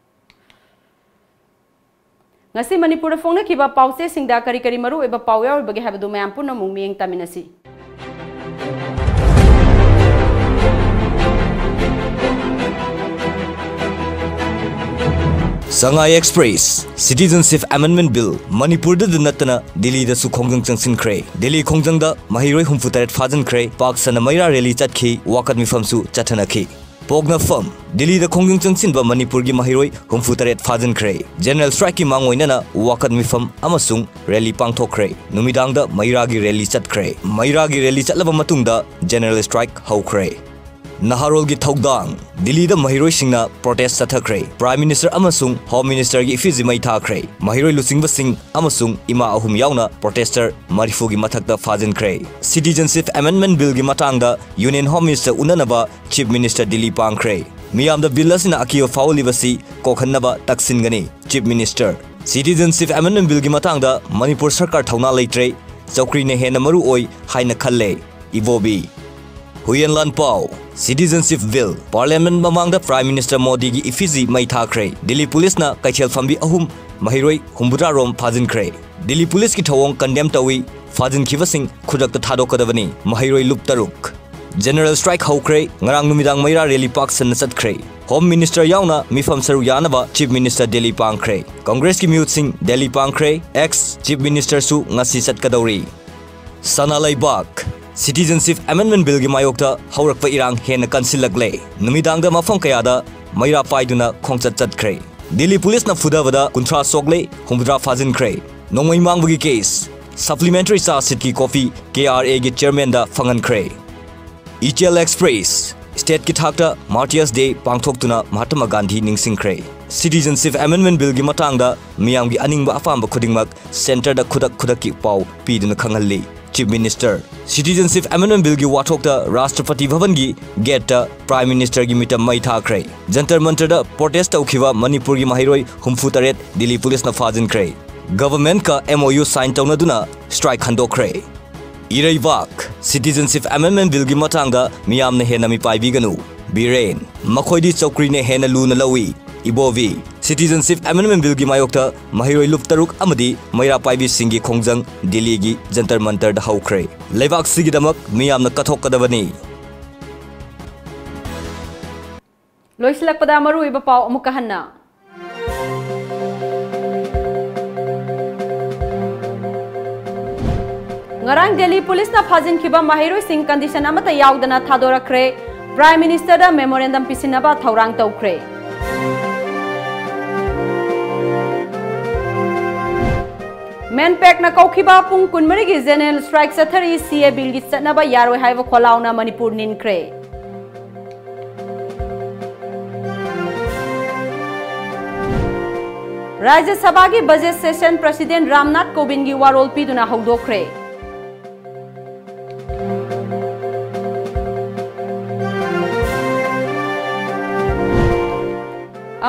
ꯉꯁꯤ ꯃꯅꯤꯄꯨꯔꯗ ꯐꯣꯡꯅꯈꯤꯕ ꯄꯥꯎꯆꯦꯁꯤꯡꯗ ꯀꯔꯤ ꯀꯔꯤ ꯃꯔꯨꯑꯣꯏꯕ ꯄꯥꯎ ꯌꯥꯎꯔꯤꯕꯒꯦ ꯍꯥꯏꯕꯗꯨ ꯃꯌꯥꯝ ꯄꯨꯟꯅ ꯑꯃꯨꯛ ꯃꯤꯠꯌꯦꯡ ꯇꯥꯃꯤꯟꯅꯁꯤ꯫ ꯁꯉꯥꯏ ꯑꯦꯛꯁꯄ꯭ꯔꯦꯁ, Citizenship Amendment Bill ꯃꯅꯤꯄꯨꯔꯗꯗ ꯅꯠꯇꯅ ꯗꯤꯜꯂꯤꯗꯁꯨ ꯈꯣꯡꯖꯪ ꯆꯪꯁꯤꯟꯈ꯭ꯔꯦ꯫ ꯗꯤꯜꯂꯤ ꯈꯣꯡꯖꯪꯗ ꯃꯍꯩꯔꯣꯏ ꯍꯨꯝꯐꯨ ꯇꯔꯦꯠ ꯐꯥꯖꯤꯟꯈ꯭ꯔꯦ꯫ ꯄꯥꯛ ꯁꯟꯅ ꯃꯩꯔꯥ ꯔꯦꯂꯤ ꯆꯠꯈꯤ꯫ ꯋꯥꯀꯠ ꯃꯤꯐꯝꯁꯨ ꯆꯠꯊꯅꯈꯤ꯫ ꯄꯣꯛꯅꯐꯝ: ꯗꯤꯜꯂꯤꯗ ꯈꯣꯡꯖꯪ ꯆꯪꯁꯤꯟꯕ ꯃꯅꯤꯄꯨꯔꯒꯤ ꯃꯍꯩꯔꯣꯏ ꯍꯨꯝꯐꯨ ꯇꯔꯦꯠ ꯐꯥꯖꯤꯟꯈ꯭ꯔꯦ꯫ General strike ꯀꯤ ꯃꯥꯡꯑꯣꯏꯅꯅ ꯋꯥꯀꯠ ꯃꯤꯐꯝ ꯑꯃꯁꯨꯡ rally ꯄꯥꯡꯊꯣꯛꯈ꯭ꯔꯦ꯫ ꯅꯨꯃꯤꯗꯥꯡꯗ ꯃꯩꯔꯥꯒꯤ rally ꯆꯠꯈ꯭ꯔꯦ꯫ ꯃꯩꯔꯥꯒꯤ rally ꯆꯠꯂꯕ ꯃꯇꯨꯡꯗ general strike ꯍꯧꯈ꯭ꯔꯦ꯫ ꯅꯍꯥꯔꯣꯜꯒꯤ ꯊꯧꯗꯥꯡ: ꯗꯤꯜꯂꯤꯗ ꯃꯍꯩꯔꯣꯏꯁꯤꯡꯅ protest ꯆꯠꯊꯈ꯭ꯔꯦ꯫ Prime Minister ꯑꯃꯁꯨꯡ Home Minister ꯒꯤ effigy ꯃꯩ ꯊꯥꯈ꯭ꯔꯦ꯫ ꯃꯍꯩꯔꯣꯏ ꯂꯨꯆꯤꯡꯕꯁꯤꯡ ꯑꯃꯁꯨꯡ ꯏꯃꯥ ꯑꯍꯨꯝ ꯌꯥꯎꯅ protester ꯃꯔꯤꯐꯨꯒꯤ ꯃꯊꯛꯇ ꯐꯥꯖꯤꯟꯈ꯭ꯔꯦ꯫ Citizenship Amendment Bill ꯒꯤ ꯃꯇꯥꯡꯗ Union Home Minister ꯎꯅꯅꯕ Chief Minister Delhi ꯄꯥꯡꯈ꯭ꯔꯦ꯫ ꯃꯤꯌꯥꯝꯗ bill ꯑꯁꯤꯅ ꯑꯀꯤꯕ ꯐꯥꯎꯍꯜꯂꯤꯕꯁꯤ ꯀꯣꯛꯍꯟꯅꯕ ꯇꯛꯁꯤꯟꯒꯅꯤ, Chief Minister꯫ Citizenship Amendment Bill ꯒꯤ ꯃꯇꯥꯡꯗ ꯃꯅꯤꯄꯨꯔ ꯁꯔꯀꯥꯔ ꯊꯧꯅꯥ ꯂꯩꯇ꯭ꯔꯦ, ꯆꯧꯀ꯭ꯔꯤꯅ ꯍꯦꯟꯅ ꯃꯔꯨ ꯑꯣꯏ ꯍꯥꯏꯅ ꯈꯜꯂꯦ, ꯏꯕꯣꯕꯤ꯫ ꯍꯨꯏꯌꯦꯟ ꯂꯥꯟꯄꯥꯎ: Citizenship Bill꯫ Parliament ꯃꯃꯥꯡꯗ Prime Minister ꯃꯣꯗꯤꯒꯤ effigy ꯃꯩ ꯊꯥꯈ꯭ꯔꯦ꯫ ꯗꯤꯜꯂꯤ ꯄꯨꯂꯤꯁꯅ ꯀꯩꯊꯦꯜ ꯐꯝꯕꯤ ꯑꯍꯨꯝ, ꯃꯍꯩꯔꯣꯏ ꯍꯨꯝꯐꯨꯇꯔꯥ ꯔꯣꯝ ꯐꯥꯖꯤꯟꯈ꯭ꯔꯦ꯫ ꯗꯤꯜꯂꯤ ꯄꯨꯂꯤꯁꯀꯤ ꯊꯧꯑꯣꯡ condemn ꯇꯧꯏ, ꯐꯥꯖꯤꯟꯈꯤꯕꯁꯤꯡ ꯈꯨꯗꯛꯇ ꯊꯥꯗꯣꯛꯀꯗꯕꯅꯤ꯫ ꯃꯍꯩꯔꯣꯏ ꯂꯨꯞ ꯇꯔꯨꯛ꯫ General strike ꯍꯧꯈ꯭ꯔꯦ꯫ ꯉꯔꯥꯡ ꯅꯨꯃꯤꯗꯥꯡ ꯃꯩꯔꯥ rally ꯄꯥꯛ ꯁꯟꯅ ꯆꯠꯈ꯭ꯔꯦ꯫ Home Minister ꯌꯥꯎꯅ ꯃꯤꯐꯝ ꯁꯔꯨꯛ ꯌꯥꯅꯕ Chief Minister ꯗꯤꯜꯂꯤ ꯄꯥꯡꯈ꯭ꯔꯦ꯫ Congress ꯀꯤ ꯃꯤꯍꯨꯠꯁꯤꯡ ꯗꯤꯜꯂꯤ ꯄꯥꯡꯈ꯭ꯔꯦ꯫ Ex Chief Minister ꯁꯨ ꯉꯁꯤ ꯆꯠꯀꯗꯧꯔꯤ꯫ ꯁꯅꯥ ꯂꯩꯕꯥꯛ: Citizenship Amendment Bill ꯒꯤ ꯃꯥꯌꯣꯛꯇ ꯍꯧꯔꯛꯄ ꯏꯔꯥꯡ ꯍꯦꯟꯅ ꯀꯟꯁꯤꯜꯂꯛꯂꯦ꯫ ꯅꯨꯃꯤꯗꯥꯡꯗ ꯃꯐꯝ ꯀꯌꯥꯗ ꯃꯩꯔꯥ ꯄꯥꯏꯗꯨꯅ ꯈꯣꯡꯆꯠ ꯆꯠꯈ꯭ꯔꯦ꯫ ꯗꯤꯜꯂꯤ ꯄꯨꯂꯤꯁꯅ ꯐꯨꯗꯕꯗ ꯀꯨꯟꯊ꯭ꯔꯥ ꯁꯣꯛꯂꯦ, ꯍꯨꯝꯐꯨꯇꯔꯥ ꯐꯥꯖꯤꯟꯈ꯭ꯔꯦ꯫ ꯅꯣꯡꯃꯩ ꯃꯥꯡꯕꯒꯤ case, supplementary charge sheet ꯀꯤ copy K R A ꯒꯤ chairman ꯗ ꯐꯪꯍꯟꯈ꯭ꯔꯦ꯫ ꯏꯆꯦꯜ Express: State ꯀꯤ ꯊꯥꯛꯇ Martyrs Day ꯄꯥꯡꯊꯣꯛꯇꯨꯅ Mahatma Gandhi ꯅꯤꯡꯁꯤꯡꯈ꯭ꯔꯦ꯫ Citizenship Amendment Bill ꯒꯤ ꯃꯇꯥꯡꯗ ꯃꯤꯌꯥꯝꯒꯤ ꯑꯅꯤꯡꯕ ꯑꯄꯥꯝꯕ ꯈꯨꯗꯤꯡꯃꯛ centre ꯗ ꯈꯨꯗꯛ ꯈꯨꯗꯛꯀꯤ ꯄꯥꯎ ꯄꯤꯗꯨꯅ ꯈꯪꯍꯜꯂꯤ, Chief Minister꯫ Citizenship Amendment Bill ꯒꯤ ꯋꯥꯊꯣꯛꯇ Rashtrapati Bhavan ꯒꯤ gate ꯇ Prime Minister ꯒꯤ ꯃꯤꯇꯝ ꯃꯩ ꯊꯥꯈ꯭ꯔꯦ꯫ ꯖꯟꯇꯔ ꯃꯟꯇꯔꯗ protest ꯇꯧꯈꯤꯕ ꯃꯅꯤꯄꯨꯔꯒꯤ ꯃꯍꯩꯔꯣꯏ ꯍꯨꯝꯐꯨ ꯇꯔꯦꯠ ꯗꯤꯜꯂꯤ ꯄꯨꯂꯤꯁꯅ ꯐꯥꯖꯤꯟꯈ꯭ꯔꯦ꯫ Government ꯀ M O U sign ꯇꯧꯅꯗꯨꯅ strike ꯍꯟꯗꯣꯛꯈ꯭ꯔꯦ꯫ ꯏꯔꯩꯕꯥꯛ: Citizenship Amendment Bill ꯒꯤ ꯃꯇꯥꯡꯗ ꯃꯤꯌꯥꯝꯅ ꯍꯦꯟꯅ ꯃꯤꯄꯥꯏꯕꯤꯒꯅꯨ, ꯕꯤꯔꯦꯟ꯫ ꯃꯈꯣꯏꯗꯤ ꯆꯧꯀ꯭ꯔꯤꯅ ꯍꯦꯟꯅ ꯂꯨꯅ ꯂꯧꯏ, ꯏꯕꯣꯕꯤ꯫ Citizenship Amendment Bill ꯒꯤ ꯃꯥꯌꯣꯛꯇ ꯃꯍꯩꯔꯣꯏ ꯂꯨꯞ ꯇꯔꯨꯛ ꯑꯃꯗꯤ ꯃꯩꯔꯥ ꯄꯥꯏꯕꯤꯁꯤꯡꯒꯤ ꯈꯣꯡꯖꯪ ꯗꯤꯜꯂꯤꯒꯤ ꯖꯟꯇꯔ ꯃꯟꯇꯔꯗ ꯍꯧꯈ꯭ꯔꯦ꯫ ꯂꯩꯕꯥꯛꯁꯤꯒꯤꯗꯃꯛ ꯃꯤꯌꯥꯝꯅ ꯀꯠꯊꯣꯛꯀꯗꯕꯅꯤ꯫ ꯂꯣꯏꯁꯤꯜꯂꯛꯄꯗ ꯃꯔꯨꯑꯣꯏꯕ ꯄꯥꯎ ꯑꯃꯨꯛꯀ ꯍꯟꯅ꯫ ꯉꯔꯥꯡ ꯗꯤꯜꯂꯤ ꯄꯨꯂꯤꯁꯅ ꯐꯥꯖꯤꯟꯈꯤꯕ ꯃꯍꯩꯔꯣꯏꯁꯤꯡ condition ꯑꯃꯠꯇ ꯌꯥꯎꯗꯅ ꯊꯥꯗꯣꯔꯛꯈ꯭ꯔꯦ꯫ Prime Ministerꯗ memorandum ꯄꯤꯁꯤꯟꯅꯕ ꯊꯧꯔꯥꯡ ꯇꯧꯈ꯭ꯔꯦ꯫ ꯃꯦꯟꯄꯦꯛꯅ ꯀꯧꯈꯤꯕ ꯄꯨꯡ ꯀꯨꯟꯃꯔꯤꯒꯤ general strike ꯆꯠꯊꯔꯤ꯫ CAA billꯒꯤ ꯆꯠꯅꯕ ꯌꯥꯔꯣꯏ ꯍꯥꯏꯕ ꯈꯣꯜꯂꯥꯎꯅ ꯃꯅꯤꯄꯨꯔ ꯅꯤꯟꯈ꯭ꯔꯦ꯫ ꯔꯥꯖ꯭ꯌ ꯁꯚꯥꯒꯤ budget session President ꯔꯥꯝꯅꯥꯊ ꯀꯣꯕꯤꯟꯗꯒꯤ ꯋꯥꯔꯣꯜ ꯄꯤꯗꯨꯅ ꯍꯧꯗꯣꯛꯈ꯭ꯔꯦ꯫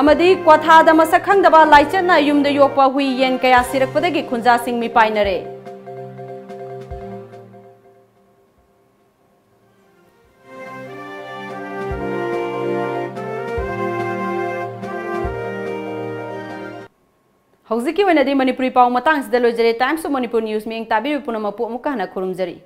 ꯑꯃꯗꯤ ꯀ꯭ꯋꯥꯊꯥꯗ ꯃꯁꯛ ꯈꯪꯗꯕ ꯂꯥꯏꯆꯠꯅ ꯌꯨꯝꯗ ꯌꯣꯛꯄ ꯍꯨꯏ ꯌꯦꯟ ꯀꯌꯥ ꯁꯤꯔꯛꯄꯗꯒꯤ ꯈꯨꯟꯖꯥꯁꯤꯡ ꯃꯤꯄꯥꯏꯅꯔꯦ꯫ ꯍꯧꯖꯤꯛꯀꯤ ꯑꯣꯏꯅꯗꯤ ꯃꯅꯤꯄꯨꯔꯤ ꯄꯥꯎ ꯃꯇꯥꯡꯁꯤꯗ ꯂꯣꯏꯖꯔꯦ꯫ Times of Manipur News ꯃꯤꯠꯌꯦꯡ ꯇꯥꯕꯤꯔꯤꯕ ꯄꯨꯝꯅꯃꯛꯄꯨ ꯑꯃꯨꯛꯀ ꯍꯟꯅ ꯈꯨꯔꯨꯝꯖꯔꯤ꯫